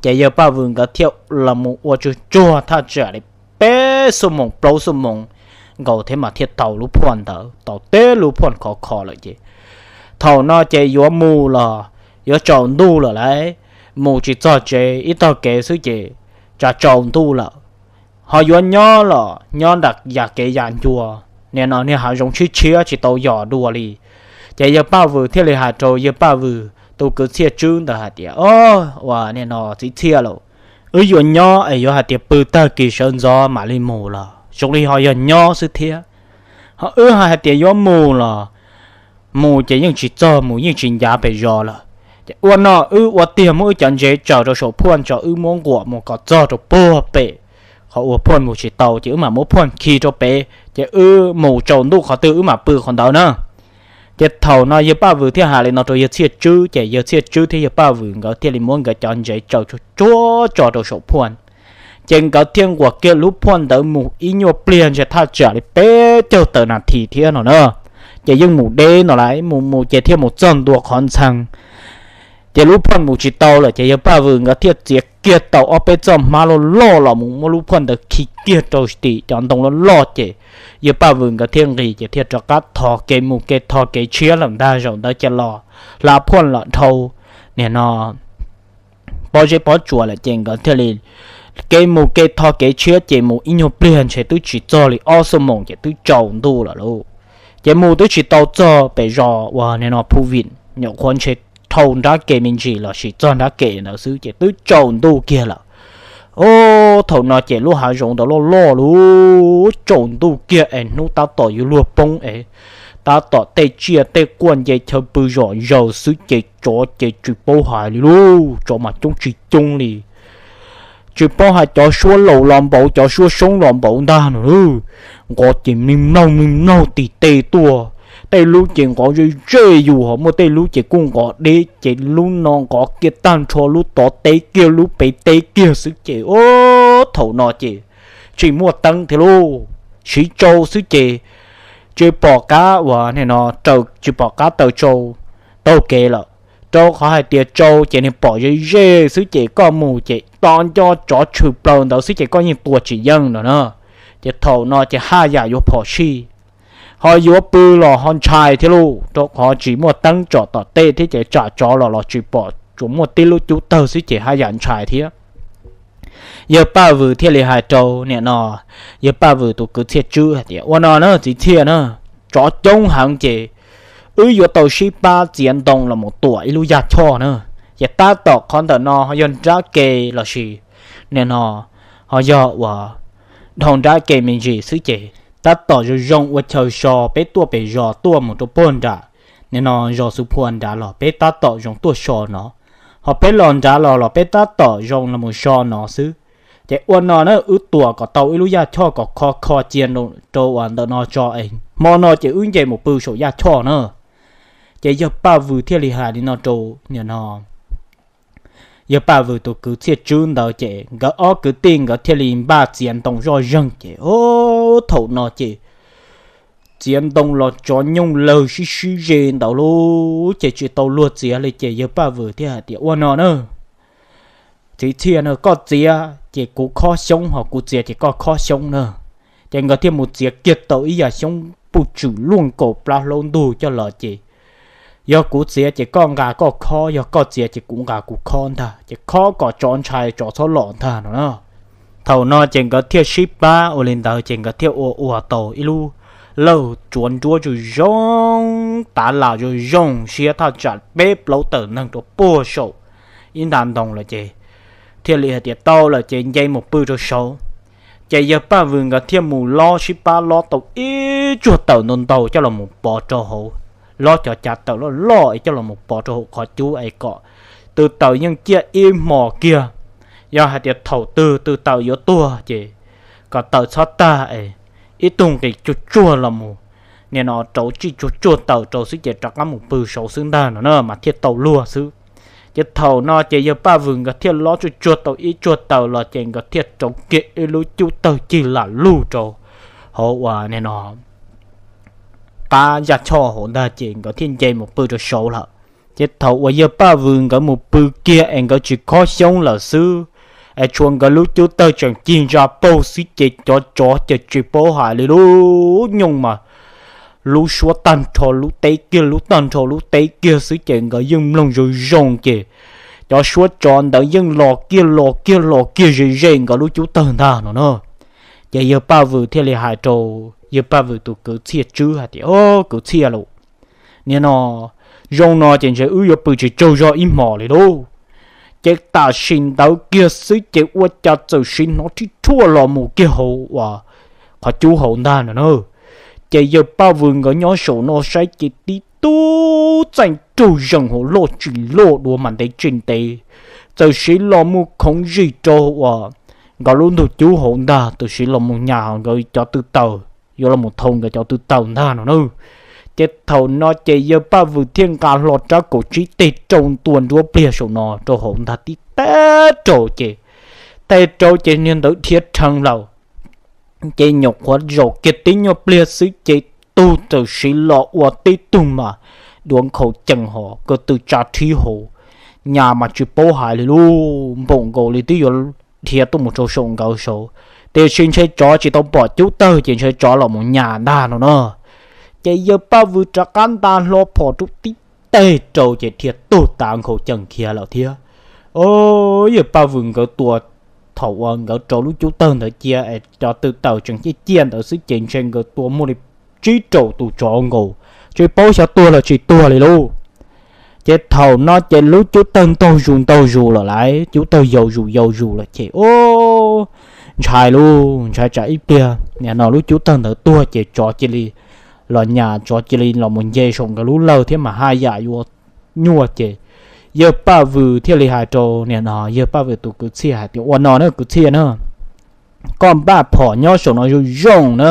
Ces yawg Paj Vwm nkawd thiaj los mus ua tsuag tsuag thaj tsam li peb xuab moos plaub xuab moos nkaus thiab mas thiaj tau lub phuaj ntawd, tau teb lub phuaj khov kho lawm ces thaum no ces yuav mus los yuav tsaus ntuj lawm lauj, mus tsis txog tsev ib tog kev xwb ces tsam tsaus ntuj lawm. Ho yuav nyob los nyob nram yam kev yam ncua, nim no niag hav zoov tshiab tshiab tsis tau yos dua li. Ces yawg Paj Vwm thiaj li hais rau yawg Paj Vwm tus kwv Txhiaj Tswb ntawd hais tias, o, uas nim no txiv Txhiaj lauj, wb yuav nyob es yuav hais tias pw tag kis sawv ntxov mam li mus los zoo li ho yog nyob xwb thiab. Ho wb hais tias yuav mus los mus ces yeej tsis txog, mus yeej tsis ncav pem zos lawm. Ces ua no wb ua tiag muab wb cov ntsev tsaws rau saum phuaj tso, wb muab nquam mus kom txog rau puag pem qhov uas phuaj mus tsis tau ces wb mam muab phuaj khi rau pem ces wb mus tsaus ntuj qhov twg wb mam pw qhov ntawd na. Ces thaum no yawg Paj Vwm thiaj hais li no rau yawg Txhiaj Tswb ces yawg Txhiaj Tswb thiab yawg Paj Vwm nkawd thiaj li muab nkawd cov ntsev tsaws tsuag tsuag tso rau saum phuaj. Ces nkawd thiaj nquam kiag lub phuaj ntawd mus ib nyuag pliag ntshe thaj tsam li peb caug tawm nas this thiab no na. Ces yeej mus deb no lawm, mus mus ces thiaj mus txog ntua qhov ntxhee. Ces lub phuaj mus tsis tau lawm ces yawg Paj Vwm nkawd thiaj txiav kiag tau ob peb txoj hmab loj loj los mus muab lub phuaj ntawd khi kiag rau tim cov ntoo loj loj ces yawg Paj Vwm nkawd thiaj nqis ces thiaj rov qab thov kev mus kev tho kev tshiab lawm ntag. Zaum ntawd ces los hla phuaj los dhau nim no pob zeb pob tsuas lawm ces nkawd thiaj li kev mus kev tho kev tshiab ces mus ib nyuag pliag ntshe twb tsis txog li ob xuab moos ces twb tsaus ntuj lawm lauj. Ces mus twb tsis tau txog pem zos uas nim no Phu Vim, nyuam qhuav ntshe dhau nrab ke me ntsis los sis txog nrab ke ntawd xwb ces twb tsaus ntuj kiag lawm. O, thaum no ces lub hav zoov ntawd loj loj lub tsaus ntuj kiag es hnub tab tom yuav luag poob es tab tom tej tsiaj tej quaj nce chaw pw zom zaws xwb ces tsov ces tsis paub hais li lauj, tsov mas coob tsis coob li. Tsis paub hais cov suab laus los npaum cov suab soob los npaum ntag no lauj. Nqov ces mlig mlaug mlig mlaug tim tej tuaj, tej lub ces nqov ze ze yus ho muaj tej lub ces kuj nqov deb ces lub no nqov kiag tag nrho lub tod teb kiag lub pem teb kiag xwb ces o, thaum no ces tsis muaj teeb thiab lauj, siv tsau xwb ces tsis pom qab uas nim no tsis pom qab taws tsau taug kev lawm, rau qhov hais tias tsau ces nws pom ze ze xwb ces koj mus ces to nco tsov tshwm plaws ntawd xwb ces koj yeej tua tsis yeej no na. Ces thaum no ces haj yam yuav phom sij, ho yuav pw los ho ntshai thiab lauj, rau qhov tsis muaj teeb tsom tom tej thiab ces tsam tsov los los tsis pom, tsuas muaj tib lub cub tawg xwb ces haj yam ntshai thiab. Yawg Paj Vwm thiaj li hais rau nim no yawg Paj Vwm tus kwv Txhiaj Tswb hais tias ua no na txiv Txhiaj na, tsov coob heev ces wb yuav tau sib pab txiav ntoo los mus tuam ib lub yaj choj na. Ces tab tom qhov ntawm no ho yog nrab ke lossis nim no ho yog uas dhau nrab ke me ntsis xwb ces tab tom zoo zoo ua chaw so peb tuaj pem zos tuaj mus rau puag nram nim no zos Xu Phua nrad los peb tab tom zoo tuaj so no, ho peb los nrad los los peb tab tom zoo los mus so no xwb. Ces ua no na, wb tuam kom tau ib lub yaj choj kom kho kho cia rau uas ntawm no tso es hmo no ces wb nce mus pw saum yaj choj na. Ces yawg Paj Vwm thiaj li hais li no rau nim no yawg Paj Vwm tus kwv Txhiaj Tswb ntawd, ces nkawd ob kwv tij nkawd thiaj li npaj txiav ntoo zoj zeeg. Ces o, thaum no ces txiav ntoo los tsov nyooj lawg sib sib ze ntawd lauj, ces tsis tau luag txiav li. Ces yawg Paj Vwm thiaj hais tias, ua no na, txiv Txhiaj na, koj txiav ces kuv khob xyoob, ho kuv txiav ces koj khob xyoob na. Ces nkawd thiaj mus txiav kiag tau ib yam xyoob puj tswm luaj nkaus plab hlaub ntug coj los ces yog kuv txiav ces koj nqa koj khob, yog koj txiav ces kuv nqa kuv khob ntag, ces khob kom tsov ntshai tsov txhob los ntag no na. Thaum no ces nkawd thiaj sib pab ua li ntawd, ces nkawd thiaj ua ua tau ib lub lawj tsuav nruab zoo zoo, tav las zoo zoo siab thaj tsam peb plaub tawm neeg rau puag saum ib nta ntoo lawm. Ces thiaj li hais tias tau lawm ces nce mus pw rau saud. Ces yawg Paj Vwm nkawd thiaj mus lob, sib pab lob tau ib tsuag taws ntau ntau coj los mus pov rau hauv, lob cov cav taws loj loj es coj los mus pov rau hauv qhov cub es kom tw taws yeej ciaj ib hmos kiag. Yog hais tias thaum twg tw taws yuav tuag ces kom taws txhob tag es ib tug nqis tsuag tsuag los mus, nim no rauv tsij tsuag tsuag taws rau xwb ces rov qab mus pw saud xwb ntag no na mas thiaj tau luag xwb. Ces thaum no ces yawg Paj Vwm nkawd thiaj lob tsuag tsuag tau ib tsuag taws los ces nkawd thiaj rauv kiag ib lub cub tawg cig lam lug rau hauv uas nim no qab yaj choj hauv ntag ces nkawd thiaj nce mus pw rau saud lawm. Ces thaum uas yawg Paj Vwm nkawd mus pw kiag es nkawd tsis khob xyoob lawm xwb, es tshuav nkawd lub cub tawg tseem cig ntsa paug xwb ces cov tsov ces tsis paub hais li, lub nyooj mas lub suab tag nrho lub teb kiag, lub tag nrho lub teb kiag xwb ces nkawd yeej mloog zoo zoo ces cov suab tsov ntawd yeej los kiag los kiag los kiag ze ze nkawd lub cub tawg ntag no na. Ces yawg Paj Vwm thiaj li hais rau yawg Paj Vwm tus kwv Txhiaj Tswb hais tias, o, kwv Txhiaj lauj, nim no zoo no ces ntshe wb yuav pw tsis tsaug zog ib hmos li lauj. Ces tam sim ntawd kiag xwb ces ua cas txawm siv hnov rhib rhuaj los mus kiag hauv uas qhov cub hauv ntag no na. Ces yawg Paj Vwm nkawd nyob saum no saib ces tib tug txaij raug zees hauv loj tsis loj dua mas ntev tsis ntev, txawm siv los mus khoov zim rau uas nkawd lub ntug cub hauv ntag, txawm siv los mus nyas nkawd cov tw taws, yuav los mus thau nkawd cov tw taws ntag no na. Ces thaum no ces yawg Paj Vwm thiaj nqa hlo rab kaum tsib teg rau ntua nruab pliag saum no rau hauv ntag tib teg rau ces, teg rau ces niag ntawd dhia rhees lawm. Ces nyuam qhuav zaum kiag tib nyuag pliag xwb ces tug txawm siv los ua tib tug mas duav nkhaus cees hos ko tw tsa rhib hauv, nyas mas tsis paub hais li lub npaum nkaus li twb yuav dhia tuaj mus rau saum nkawd saud. Tiam sis ntshe tsov tsis tau pom cub tawg ces ntshe tsov los mus nyas ntag no na. Ces yawg Paj Vwm rov qab nta hlo phom rau tib teg rau ces dhia tug tav nkhaus cees khiav lawm thiab. O, yawg Paj Vwm nkawd tua, thaum uas nkawd rauv lub cub tawg ntawd cia es cov tw taws tseem ciaj ciaj ntawd xwb ces ntshe nkawd tua muaj li tsib rau tus tsov nkaus, tsis paub xyov tuag los tsis tuag li lauj. Ces thaum no ces lub cub tawg ntaug zus ntaug zus lawm lauj, cub tawg yau zus yau zus lawm ces o, ntshai lauj, ntshai tsam ib pliag nim no lub cub tawg ntawd tuag ces tsov cia li los nyas, tsov cia li los mus nce saum nkawd lub lawg thiab mas haj yam yuav nyuaj ces yawg Paj Vwm thiaj li hais rau nim no yawg Paj Vwm tus kwv Txhiaj hais tias ua no na kwv Txhiaj na, koj npaj phom nyob saum no zoo zoo na,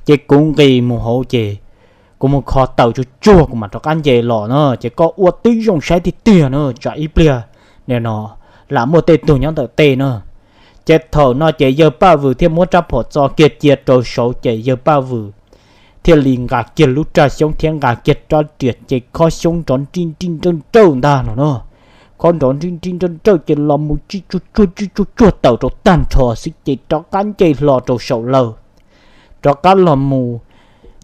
ces kuv nqis mus hauv ces kuv mus kho taws tsuag tsuag kuv mam rov qab nce los na, ces koj ua tib zoo saib tiag tiag na tsam ib pliag nim no lam muaj tej tug nyob ntawm tej na. Ces thaum no ces yawg Paj Vwm thiaj muab rab phom txo kiag cia rau saud ces yawg Paj Vwm thiaj li nqa kiag lub raj xyoob thiab nqa kiag rab riam ces khob xyoob nrov nrij nrij nrawj nrawj ntag no na. Khob nrov nrij nrij nrawj nrawj ces los mus tsij tsuag tsuag tsij tsuag tsuag taws rau tag nrho xwb ces rov qab nce hlo rau saum lawg, rov qab los mus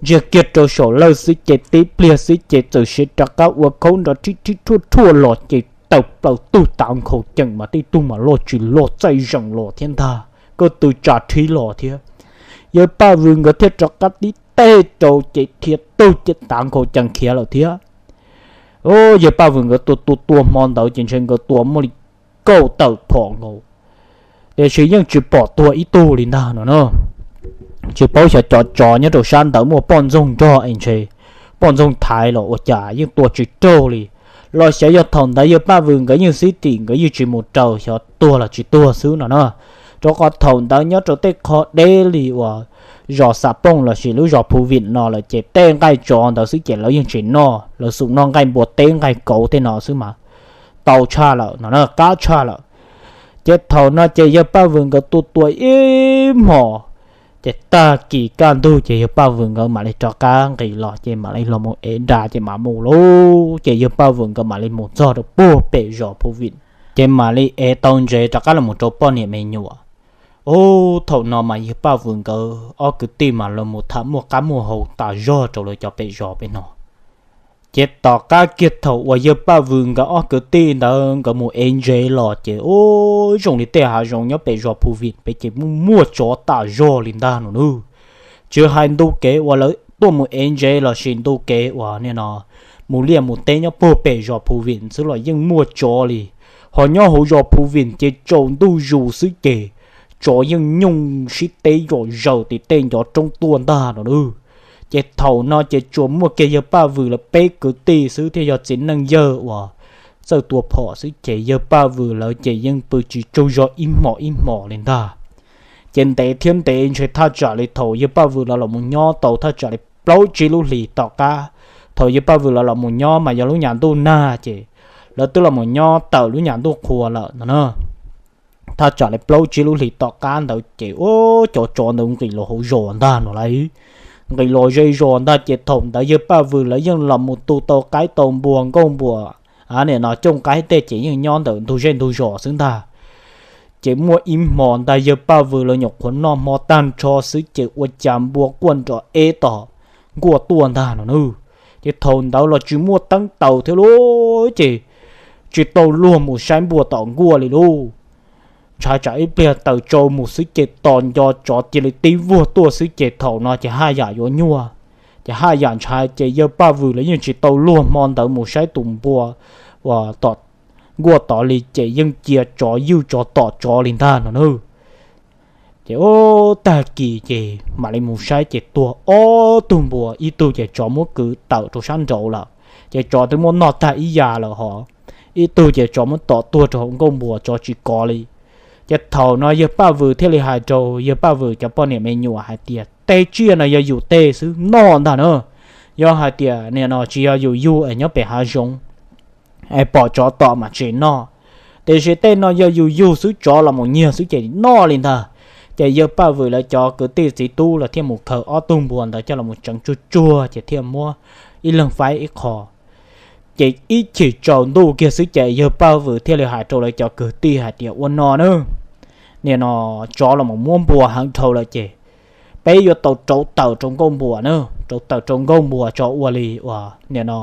ntsiag kiag rau saum lawg xwb ces tib pliag xwb ces txawm siv rov qab ua khaub nrov rhib rhib rhuaj rhuaj los ces tawm plaws tug tav nkhaus ceem mas tej tug mas loj tsis loj txaij zees los thiab ntag, ko tw tsa rhib los thiab. Yawg Paj Vwm nkawd thiaj rov qab tib teg rau ces dhia tug ces tav nkhaus ceem khiav lawm thiab. Yawg Paj Vwm nkawd tua tua tua hmo ntawd ces ntshe nkawd tua muaj li kaum tawm phom nkaus, tiam sis yeej tsis pom tuag ib tug li ntag no na. Tsis paub xyov cov tsov nyob rau sab ntawd muaj poj ntxoog nrog es ntshe poj ntxoog thaiv los ua cas yeej tua tsis raug li, los xyov yog thaum ntawd yawg Paj Vwm nkawd yeej xib tim nkawd yeej tsis mus raws xyov tuag los tsis tuag xwb no na. Rau qhov thaum ntawd nyob rau tej qho deb li uas zos Xa Pooj lossis lub zos Phu Vim no lawm ces tej nqaij tsov ntawd xwb ces lawv yeej tsis noj, lawv xum noj nqaij npua teb nqaij kauv tej no xwb mas tau tshaj lawm no, qab tshaj lawm. Ces thaum no ces yawg Paj Vwm nkawd tua tua ib hmos, ces tag kis kaj ntug ces yawg Paj Vwm nkawd mam li rov qab nqis los ces mam li los mus ev nra ces mam mus lauj. Ces yawg Paj Vwm nkawd mam li mus txog rau puag pem zos Phu Vim, ces mam li ev tau ntsev rov qab los mus rau poj niam me nyuam. Ub, thaum no mas yawg Paj Vwm nkawd ob kwv tij mas los mus tham muaj qab muaj hau tas zog rau lawv cov pem zos pem no. Ces tom qab kiag thaum uas yawg Paj Vwm nkawd ob kwv tij ntawd nkawd mus ev ntsev los ces ub, zoo li tej hav zoov nyob pem zos Phu Vim pem ces muaj muaj tsov tas zog li ntag no nawb. Tsis hais ntu kev uas lawv tuaj mus ev ntsev lossis ntu kev uas nim no mus liaj mus teb nyob puag pem zos Phu Vim xwb los yeej muaj tsov li. Ho nyob hauv zos Phu Vim ces tsaus ntuj zus xwb ces tsov yeej nyooj sib teb zom zaws tim tej ncov roob tuaj ntag no nawb. Ces thaum no ces tsuas muaj kiag yawg Paj Vwm lawv peb kwv tij xwb thiaj yog txiv neej yawg uas txawj tua phom xwb ces yawg Paj Vwm lawv ces yeej pw tsis tsaug zog ib hmos ib hmos li ntag. Ces ntev thiab ntev ntshe thaj tsam li thaum yawg Paj Vwm lawv los mus nyob tau thaj tsam li plaub tsib lub hlis tom qab, thaum yawg Paj Vwm lawv los mus nyob mas yog lub nyam ntuj nag ces lawv twb los mus nyob tawm lub nyam ntuj qhua lawm no na. Thaj tsam li plaub tsib lub hlis tom qab ntawd ces ub, cov tsov ntawd nqis los hauv zos ntag no lauj. Nqis los ze zos ntag ces thaum ntawd yawg Paj Vwm lawv yeej los mus tu tau qaib tau npua nkauj npua, nim no cooj qaib tej ces yeej nyob ntawm ntug zej ntug zos xwb ntag. Ces muaj ib hmos ntag yawg Paj Vwm lawv nyuam qhuav noj hmo tag nrho xwb ces ua cas npua quaj nrov eb tom nkuaj tuaj ntag no nawb. Ces thaum ntawd los tsis muaj teeb taws thiab lauj, ces tsis tau luag mus saib npua tom nkuaj li lauj. Ntshai tsam ib pliag taws tsau mus xwb ces tos nco tsov cia li tib vuag tuaj xwb ces thaum no ces haj yam yuav nyuaj. Ces haj yam ntshai ces yawg Paj Vwm lawv yeej tsis tau luag hmo ntawd mus saib tus npua uas tom nkuaj tod li ces yeej cia tsov ywj tsov tom tsov li ntag no nawb. Ces ub, tag kis ces mam li mus saib ces tuag ob tug npua, ib tug ces tsov muab kwv tawm rau sab nraud lawm, ces tsov twb muab noj tag ib yam lawm hos, ib tug ces tsov muab tom tuag rau hauv nkuaj npua tsov tsis kov li. Ces thaum no yawg Paj Vwm thiaj li hais rau yawg Paj Vwm cov poj niam me nyuam hais tias tej tsiaj no yog yus tej xwb noj ntag na. Yog hais tias nim no tsis yog yus yug es nyob pem hav zoov es pom tsov tom mas tsis noj, tiam sis tej no yog yus yug xwb tsov los mus nyiag xwb ces noj li ntag. Ces yawg Paj Vwm lawv cov kwv tij txiv tub los thiaj mus khaws ob tug npua ntawd coj los mus tseev tsuag tsuag ces thiaj muab ib leeg faib ib qho. Ces ib chim tsaus ntuj kiag xwb ces yawg Paj Vwm thiaj li hais rau lawv cov kwv tij hais tias ua no na, nim no tsov los mus muab npua heev dhau lawm ces peb yuav tau rauv taws rau nkuaj npua na, rauv taws rau nkuaj npua tso ua li uas nim no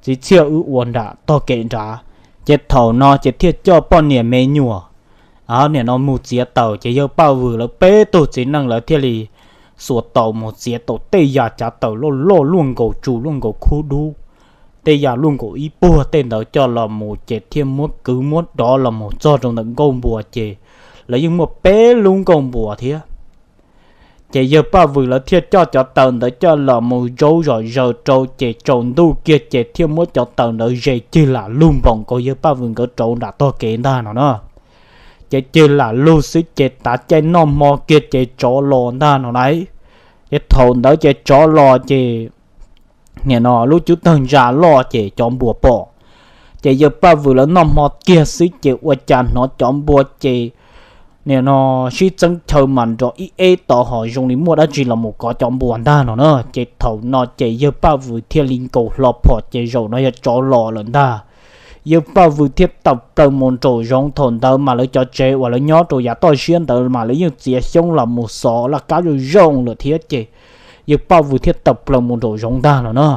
txiv Txhiaj wb ua nram tog kev nrad. Ces thaum no ces thiaj coj poj niam me nyuam nim no mus txiav taws ces yawg Paj Vwm lawv peb tug txiv neej lawv thiaj li xuas taus mus txiav tau tej yam cav taws loj loj luaj nkaus tsu luaj nkaus khub dub, tej yam luaj nkaus ib puag tej ntawd coj los mus ces thiaj muab kwv muab dov los mus txog rau ntawm nkuaj npua ces lawv yeej muaj peb lub nkuaj npua thiab. Ces yawg Paj Vwm lawv thiaj coj cov taws ntawd coj los mus zaub zom zaws rau ces tsaus ntuj kiag ces thiaj muab cov taws ntawd zes cig lam lug npaum nkaus yawg Paj Vwm nkawd rauv nram tog kev ntag no na. Ces cig lam lug xwb ces tav caij noj hmo kiag ces tsov los ntag no lauj. Ces thaum ntawd ces tsov los ces nim no lub cub tawg ntsa loj ces cov npua pom. Ces yawg Paj Vwm lawv noj hmo kiag xwb ces ua cas hnov cov npua ces nim no sib txeeb chaw mas nrov ib eb tod ho zoo li muaj dab tsi los mus kov cov npua ntag no na. Ces thaum no ces yawg Paj Vwm thiaj li nkaus hlo phom ces zaum no yog tsov los lawm ntag. Yawg Paj Vwm thiaj tawm plaws mus nraum zoov, thaum ntawd mas lawv cov tsev uas lawv nyob rau yav toj siab ntawd mas lawv yeej txiav xyoob los mus xov laj kab zoo zoo lawm thiab ces yawg Paj Vwm thiaj tawm plaws mus nraum zoov ntag no na.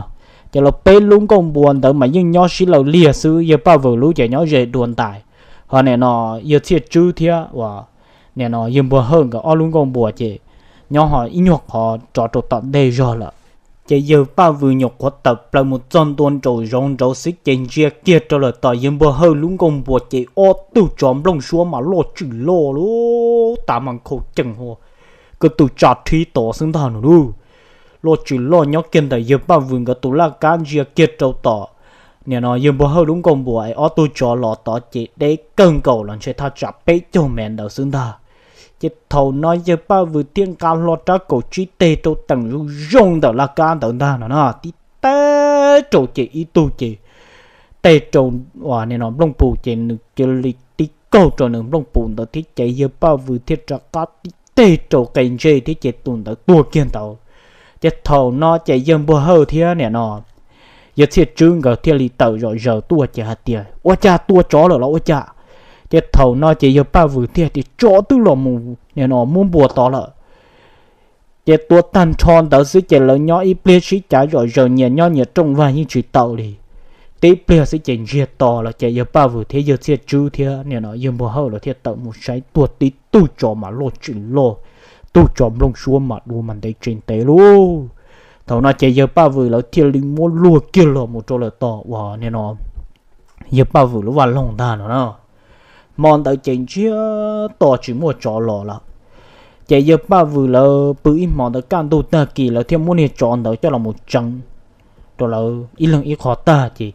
Ces lawv peb lub nkuaj npua ntawd mas yeej nyob sib law liag xwb, yawg Paj Vwm lub ces nyob ze dua ntais, ho nim no yawg Txhiaj Tswb thiab uas nim no yawg Npua Hawj nkawd ob lub nkuaj npua ces nyob ho ib nyuag qhov rov rau tom ntej zog lawm. Ces yawg Paj Vwm nyuam qhuav tawm plaws mus txog ntua nraum zoov nraud xwb ces ntsia kiag rau lawm tom yawg Npua Hawj lub nkuaj npua ces ob tug tsov nplooj suab mas loj tshaj loj lub tav mas nkhaus ceem hua, kwv tw tsa rhib tod xwb ntag no lauj. Loj tshaj loj nyob kiag ntawm yawg Paj Vwm nkawd tus laj kab ntsia kiag rau tom nim no yawg Npua Hawj lub nkuaj npua es ob tug tsov los tod ces deb kawg nkaus los ntshe thaj tsam peb caug mev ntawd xwb ntag. Ces thaum no yawg Paj Vwm thiaj nqa hlo rab kaum tsib teg rau teem zoo zoo ntawm laj kab ntawd ntag no na, tib teg rau ces ib tug ces teg rau uas nim no nplooj pus ces nws cia li tib kaug rau nws nplooj pus ntawd thiab ces yawg Paj Vwm thiaj rov qab tib teg rau qe ntsej thiab ces tus ntawd tuag kiag ntawd. Ces thaum no ces yawg Npua Hawj thiab nim no yawg Txhiaj Tswb nkawd thiaj li tawm zom zaws tuaj ces hais tias, Ua cas tua tsov lawm los ua cas? Ces thaum no ces yawg Paj Vwm thiaj tias, Tsov twb los mus nim no muab npua tod lawm. Ces tua tag nrho ntawd xwb ces lawv nyob ib pliag sib cav zom zaws nyias nyob nyias rooj vag yeej tsis tau li. Tib pliag xwb ces ntsiag to lawm ces yawg Paj Vwm thiab yawg Txhiaj Tswb thiab nim no yawg Npua Hawj lawv thiaj tawm mus saib tuag tib tug tsov mas loj tsis loj, tug tsov nplooj suab mas dua mas ntev tsis ntev lauj. Thaum no ces yawg Paj Vwm lawv thiaj li muab luag kiag los mus rau lawm tom uas nim no yawg Paj Vwm lub vaj loog ntag no na. Hmo ntawd ces ntsiag to tsis muaj tsov los lawm. Ces yawg Paj Vwm lawv pw ib hmo ntawd kaj ntug tag kis lawv thiaj muab niag tsov ntawd coj los mus tseev rau lawv ib leeg ib qho tag ces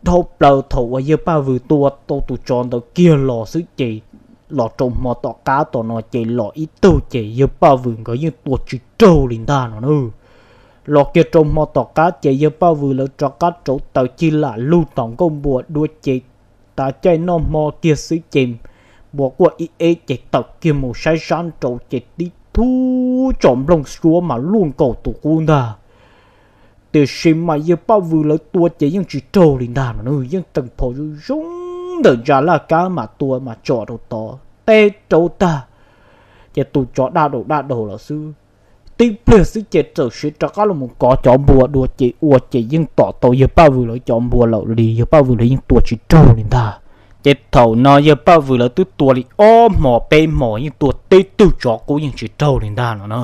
dhau plaws thaum uas yawg Paj Vwm tua tau tus tsov ntawd kiag los xwb ces los rau hmo tom qab tom no ces los ib tug ces yawg Paj Vwm nkawd yeej tua tsis raug li ntag no na. Los kiag rau hmo tom qab ces yawg Paj Vwm lawv rov qab rauv taws cig lam lug tom nkauj npua dua ces tav caij noj hmo kiag xwb ces npua quaj ib eb ces tawm kiag mus saib sab nraud ces tib tug tsov nplooj suab mas luaj nkaus tus qub ntag. Tiam sis mas yawg Paj Vwm lawv tua ces yeej tsis raug li ntag no, yeej teem phom zoo zoo ntawm ntsa laj kab mas tua mas tsom rau tod teb rau tag, ces tus tsov daj daus daj daus lawm xwb. Tib pliag xwb ces txawm siv rov qab los mus kov cov npua dua ces ua ces yeej tom tau yawg Paj Vwm lawv cov npua lawm li, yawg Paj Vwm lawv yeej tua tsis raug li ntag. Ces thaum no yawg Paj Vwm lawv twb tua li ob hmos peb hmos yeej tua tib tug tsov qub yeej tsis raug li ntag no na.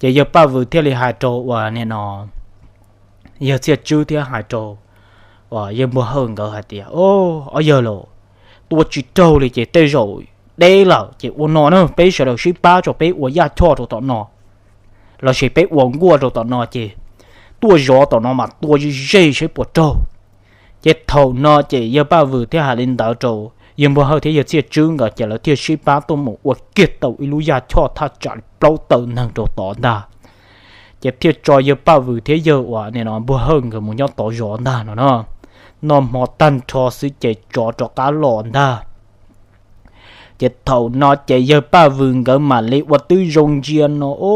Ces yawg Paj Vwm thiaj li hais rau uas nim no yawg Txhiaj Tswb thiab hais rau uas yawg Npua Hawj nkawd hais tias, Ob yawg los, tua tsis raug li ces tej zaum deb lawm ces ua no na, peb sawv daws sib pab tso, peb ua yaj choj rau tom no lossis peb ua nkuaj rau tom no ces tuaj zov tom no mas tua ze ze saib puas raug. Ces thaum no ces yawg Paj Vwm thiaj hais li ntawd rau yawg Npua Hawj thiab yawg Txhiaj Tswb nkawd ces lawv thiaj sib pab tuaj mus ua kiag tau ib lub yaj choj thaj tsam li plaub tawm neeg rau tod ntag. Ces thiaj tso yawg Paj Vwm thiab yawg uas nim no Npua Hawj nkawd mus nyob tod zov ntag no na. Noj hmo tag nrho xwb ces tsov rov qab los ntag. Ces thaum no ces yawg Paj Vwm nkawd mam li ua tib zoo ntsia no, o,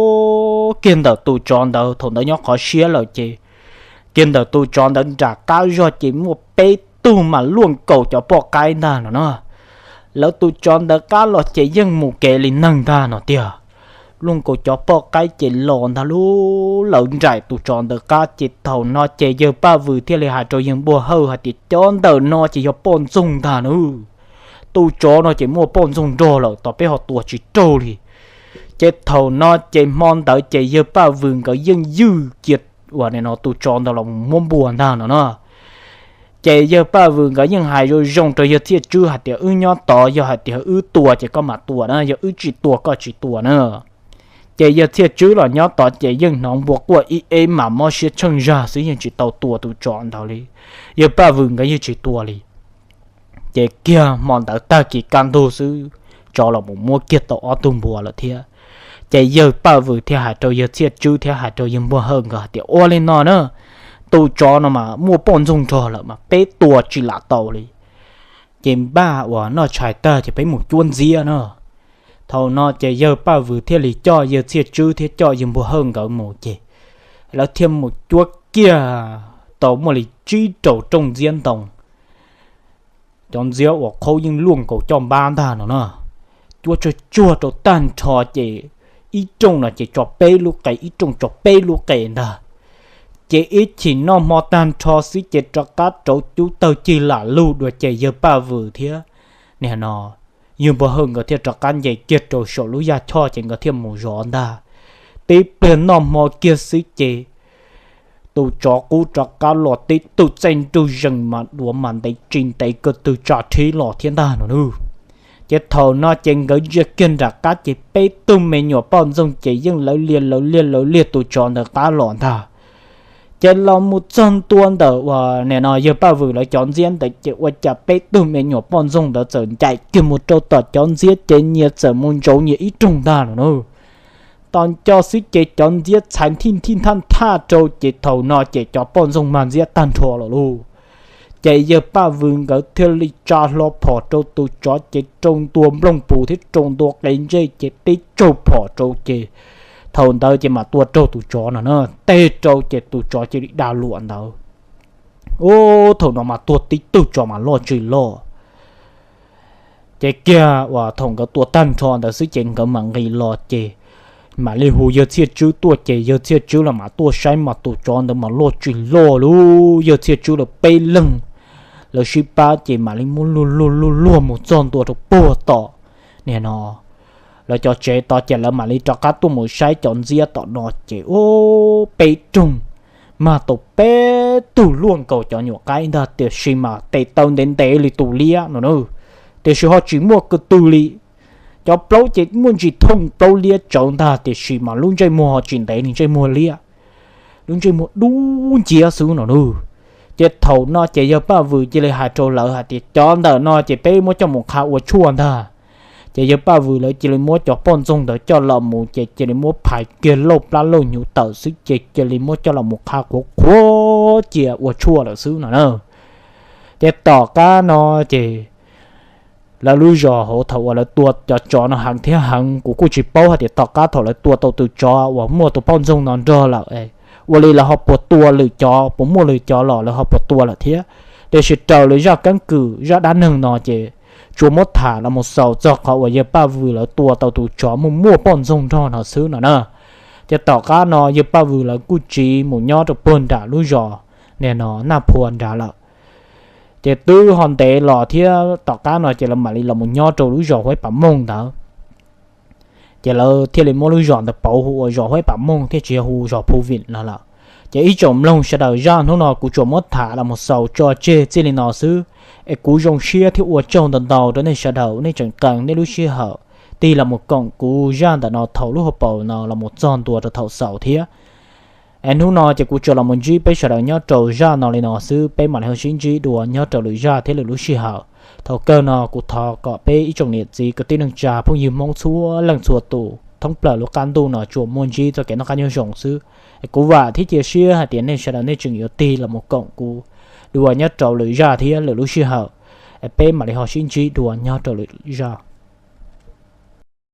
kiag ntawm tus tsov ntawd thaum ntawd nyob qhov siab lawm ces kiag ntawm tus tsov ntawd nram qab zog ces muaj peb tug mas luaj nkaus cov poj qaib ntag no na. Lawv tus tsov ntawd qab los ces yeej mus kev li neeg ntag no tiag. Luaj nkaus cov poj qaib ces los ntag lub lawv nraim tus tsov ntawd qab ces thaum no ces yawg Paj Vwm thiaj li hais rau yawg Npua Hawj hais tias, Cov ntawm no ces yog poj ntxoog ntag na. Tus tsov no ces muaj poj ntxoog nrog lawm, tos peb ho tua tsis raug li. Ces thaum no ces hmo ntawd ces yawg Paj Vwm nkawd yeej ywj cia uas nim no tus tsov ntawd los muab npua ntag no na. Ces yawg Paj Vwm nkawd yeej hais zoo zoo rau yawg Txhiaj Tswb hais tias, Wb nyob tod, yog hais tias wb tua ces koj mam tua na, yog wb tsis tua koj tsis tua na. Ces yawg Txhiaj Tswb los nyob tod ces yeej hnov npua quaj ib eb mas mob siab tsheej zag xwb, yeej tsis tau tua tus tsov ntawd li. Yawg Paj Vwm nkawd yeej tsis tua li. Ces kiag hmo ntawd tag kis kaj ntug xwb, tsov los mus muab kiag tau ob tug npua lawm thiab. Ces yawg Paj Vwm thiaj hais rau yawg Txhiaj Tswb thiab hais rau yawg Npua Hawj nkawd hais tias, Ua li no na, tus tsov no mas muaj poj ntxoog nrog lawm mas peb tua tsis lam tau li. Ces npaj uas noj tshais tag ces peb mus cuab ntxiab na. Thaum no ces yawg Paj Vwm thiaj li coj yawg Txhiaj Tswb thiab coj yawg Npua Hawj nkawd mus ces lawv thiaj mus cuab kiag tau muaj li tsib rau rooj ntxiab ntoo. Cov ntxiab uas qhaub yeej luaj nkaus coj npab ntag no na. Cuab tsuag tsuag rau tag nrho ces ib rooj no ces tso peb lub qe, ib rooj tso peb lub qe ntag. Ces ib chim noj hmo tag nrho xwb ces rov qab rauv cub tawg cig lam lug dua ces yawg Paj Vwm thiab nim no yawg Npua Hawj nkawd thiaj rov qab nce kiag rau saum lub yaj choj ces nkawd thiaj mus zov ntag. Tib pliag noj hmo kiag xwb ces tus tsov qub rov qab los tib tug txaij nrug zees mas duav mas ntev tsis ntev ko tw tsa rhib los thiab ntag no na. Ces thaum no ces nkawd ntsia kiag nram qab ces peb tug me nyuam poj ntxoog ces yeej lawv liag lawv liag lawv liag tus tsov ntawd qab los ntag. Ces los mus txog ntua ntawm uas nim no yawg Paj Vwm lawv cov ntxiab ntawd ces ua cas peb tug me nyuam poj ntxoog ntawd txawm ncaim kiag mus rau tom cov ntxiab ces nyias txawm mus ntsaum nyias ib rooj ntag no na. Tos nco xwb ces cov ntxiab txhais thij thij thaj thaj rau ces thaum no ces cov poj ntxoog mag ntxiab tag nrho lawm lauj. Ces yawg Paj Vwm nkawd thiaj li tsa hlo phom rau tus tsov ces rau ntua nplooj pus thiab rau ntua qe ntsej ces tib tsaug phom rau ces thaum ntawd ces mam tua raug tus tsov no na, teb rau ces tus tsov cia li da luam ntawd. Ub, thaum no mas tuag tib tug tsov mas loj tsis loj. Ces kiag uas thaum nkawd tua tag nrho ntawd xwb ces nkawd mam nqis los ces mam li hu yawg Txhiaj Tswb tuaj ces yawg Txhiaj Tswb los mam tuaj saib mas tus tsov ntawd mas loj tsis loj lauj. Yawg Txhiaj Tswb lawv peb leeg lawv sib pab ces mam li muab luag luag luag luag mus txog ntua rau puag tom nim no lawv cov tsev tod ces lawv mam li rov qab tuaj mus saib cov ntxiab tom no ces ub, peb rooj mag tau peb tug luaj nkaus cov nyuam qaib ntag tiam sis mas tes taw ntev ntev li tus liab no na, tiam sis ho tsis muaj ko tw li. Cov plaub ces muaj ntsis thooj plaub liab tsawv ntag tiam sis mas lub ntsej muag ho tsis ntev li ntsej muag liab, lub ntsej muag dub nciab xwb no na. Ces thaum no ces yawg Paj Vwm cia li hais rau lawv hais tias cov ntawm no ces peb muab coj mus qha ua tshuaj ntag. Ces yawg Paj Vwm lawv cia li muab cov poj ntxoog ntawd coj los mus ces cia li muab phais kiag lauj plab lauj hnyuv tawm xwb ces cia li muab coj los mus qha qhuav qhuav cia ua tshuaj lawm xwb no na. Ces tom qab no ces lawv lub zos hauv thaum uas lawv tua cov tsov no heev thiab heev kuv kuj tsis paub hais tias tom qab thaum lawv tua tau tus tsov uas muaj tus poj ntxoog no nrog lawm ua li lawv ho puas tua lwm cov, puas muaj lwm cov los lawv ho puas tua lawm thiab. Tiam sis raws li zaj keeb kwm zaj dab neeg no ces tsuas muab tham los mus xaus txog qhov uas yawg Paj Vwm lawv tua tau tus tsov muaj muaj poj ntxoog nrog no xwb no na. Ces tom qab no yawg Paj Vwm lawv kuj tsiv mus nyob rau puag nram lub zos nim no Naj Phua nrad lawm. Ces twb ho ntev los thiab tom qab no ces lawv mam li los mus nyob rau lub zos Huaib Pam Mooj ntawd. Ces lawv thiaj li muab lub zos ntawd pauv hu ua zos Huaib Pam Mooj thiab tsis yog hu zos Phu Vim no lawm. Ces ib tsoom mloog sawv daws, zaj hnub no kuv tsuas muab tham los mus xaus tso tseg txij li no xwb. Es kuv zoo siab thiab ua tsaug ntau ntau rau nej sawv daws nej tseem qee nej lub sij hawm tig los mus koom kuv zaj ntawm no thaum lub hauv paus no los mus txog ntua rau thaum xaus thiab. Es hnub no ces kuv tsuas los mus ntsib peb sawv daws nyob rau zaj no li no xwb, peb mam li ho sib ntsib dua nyob rau lwm zaj thiab lwm lub sij hawm. Thaum kawg no kuv thov kom peb ib tsoom niam txiv kwv tij neej tsa phooj ywg Hmoob txhua leej txhua tus thoob plaws lub qab ntuj no tsuas muaj ntsib txoj kev noj qab nyob zoo xwb. Es kuv vam thiab cia siab hais tias nej sawv daws nej tseem yuav tig los mus koom kuv dua nyob rau lwm zaj thiab lwm lub sij hawm. Es peb mam li ho sib ntsib dua nyob rau lwm zaj.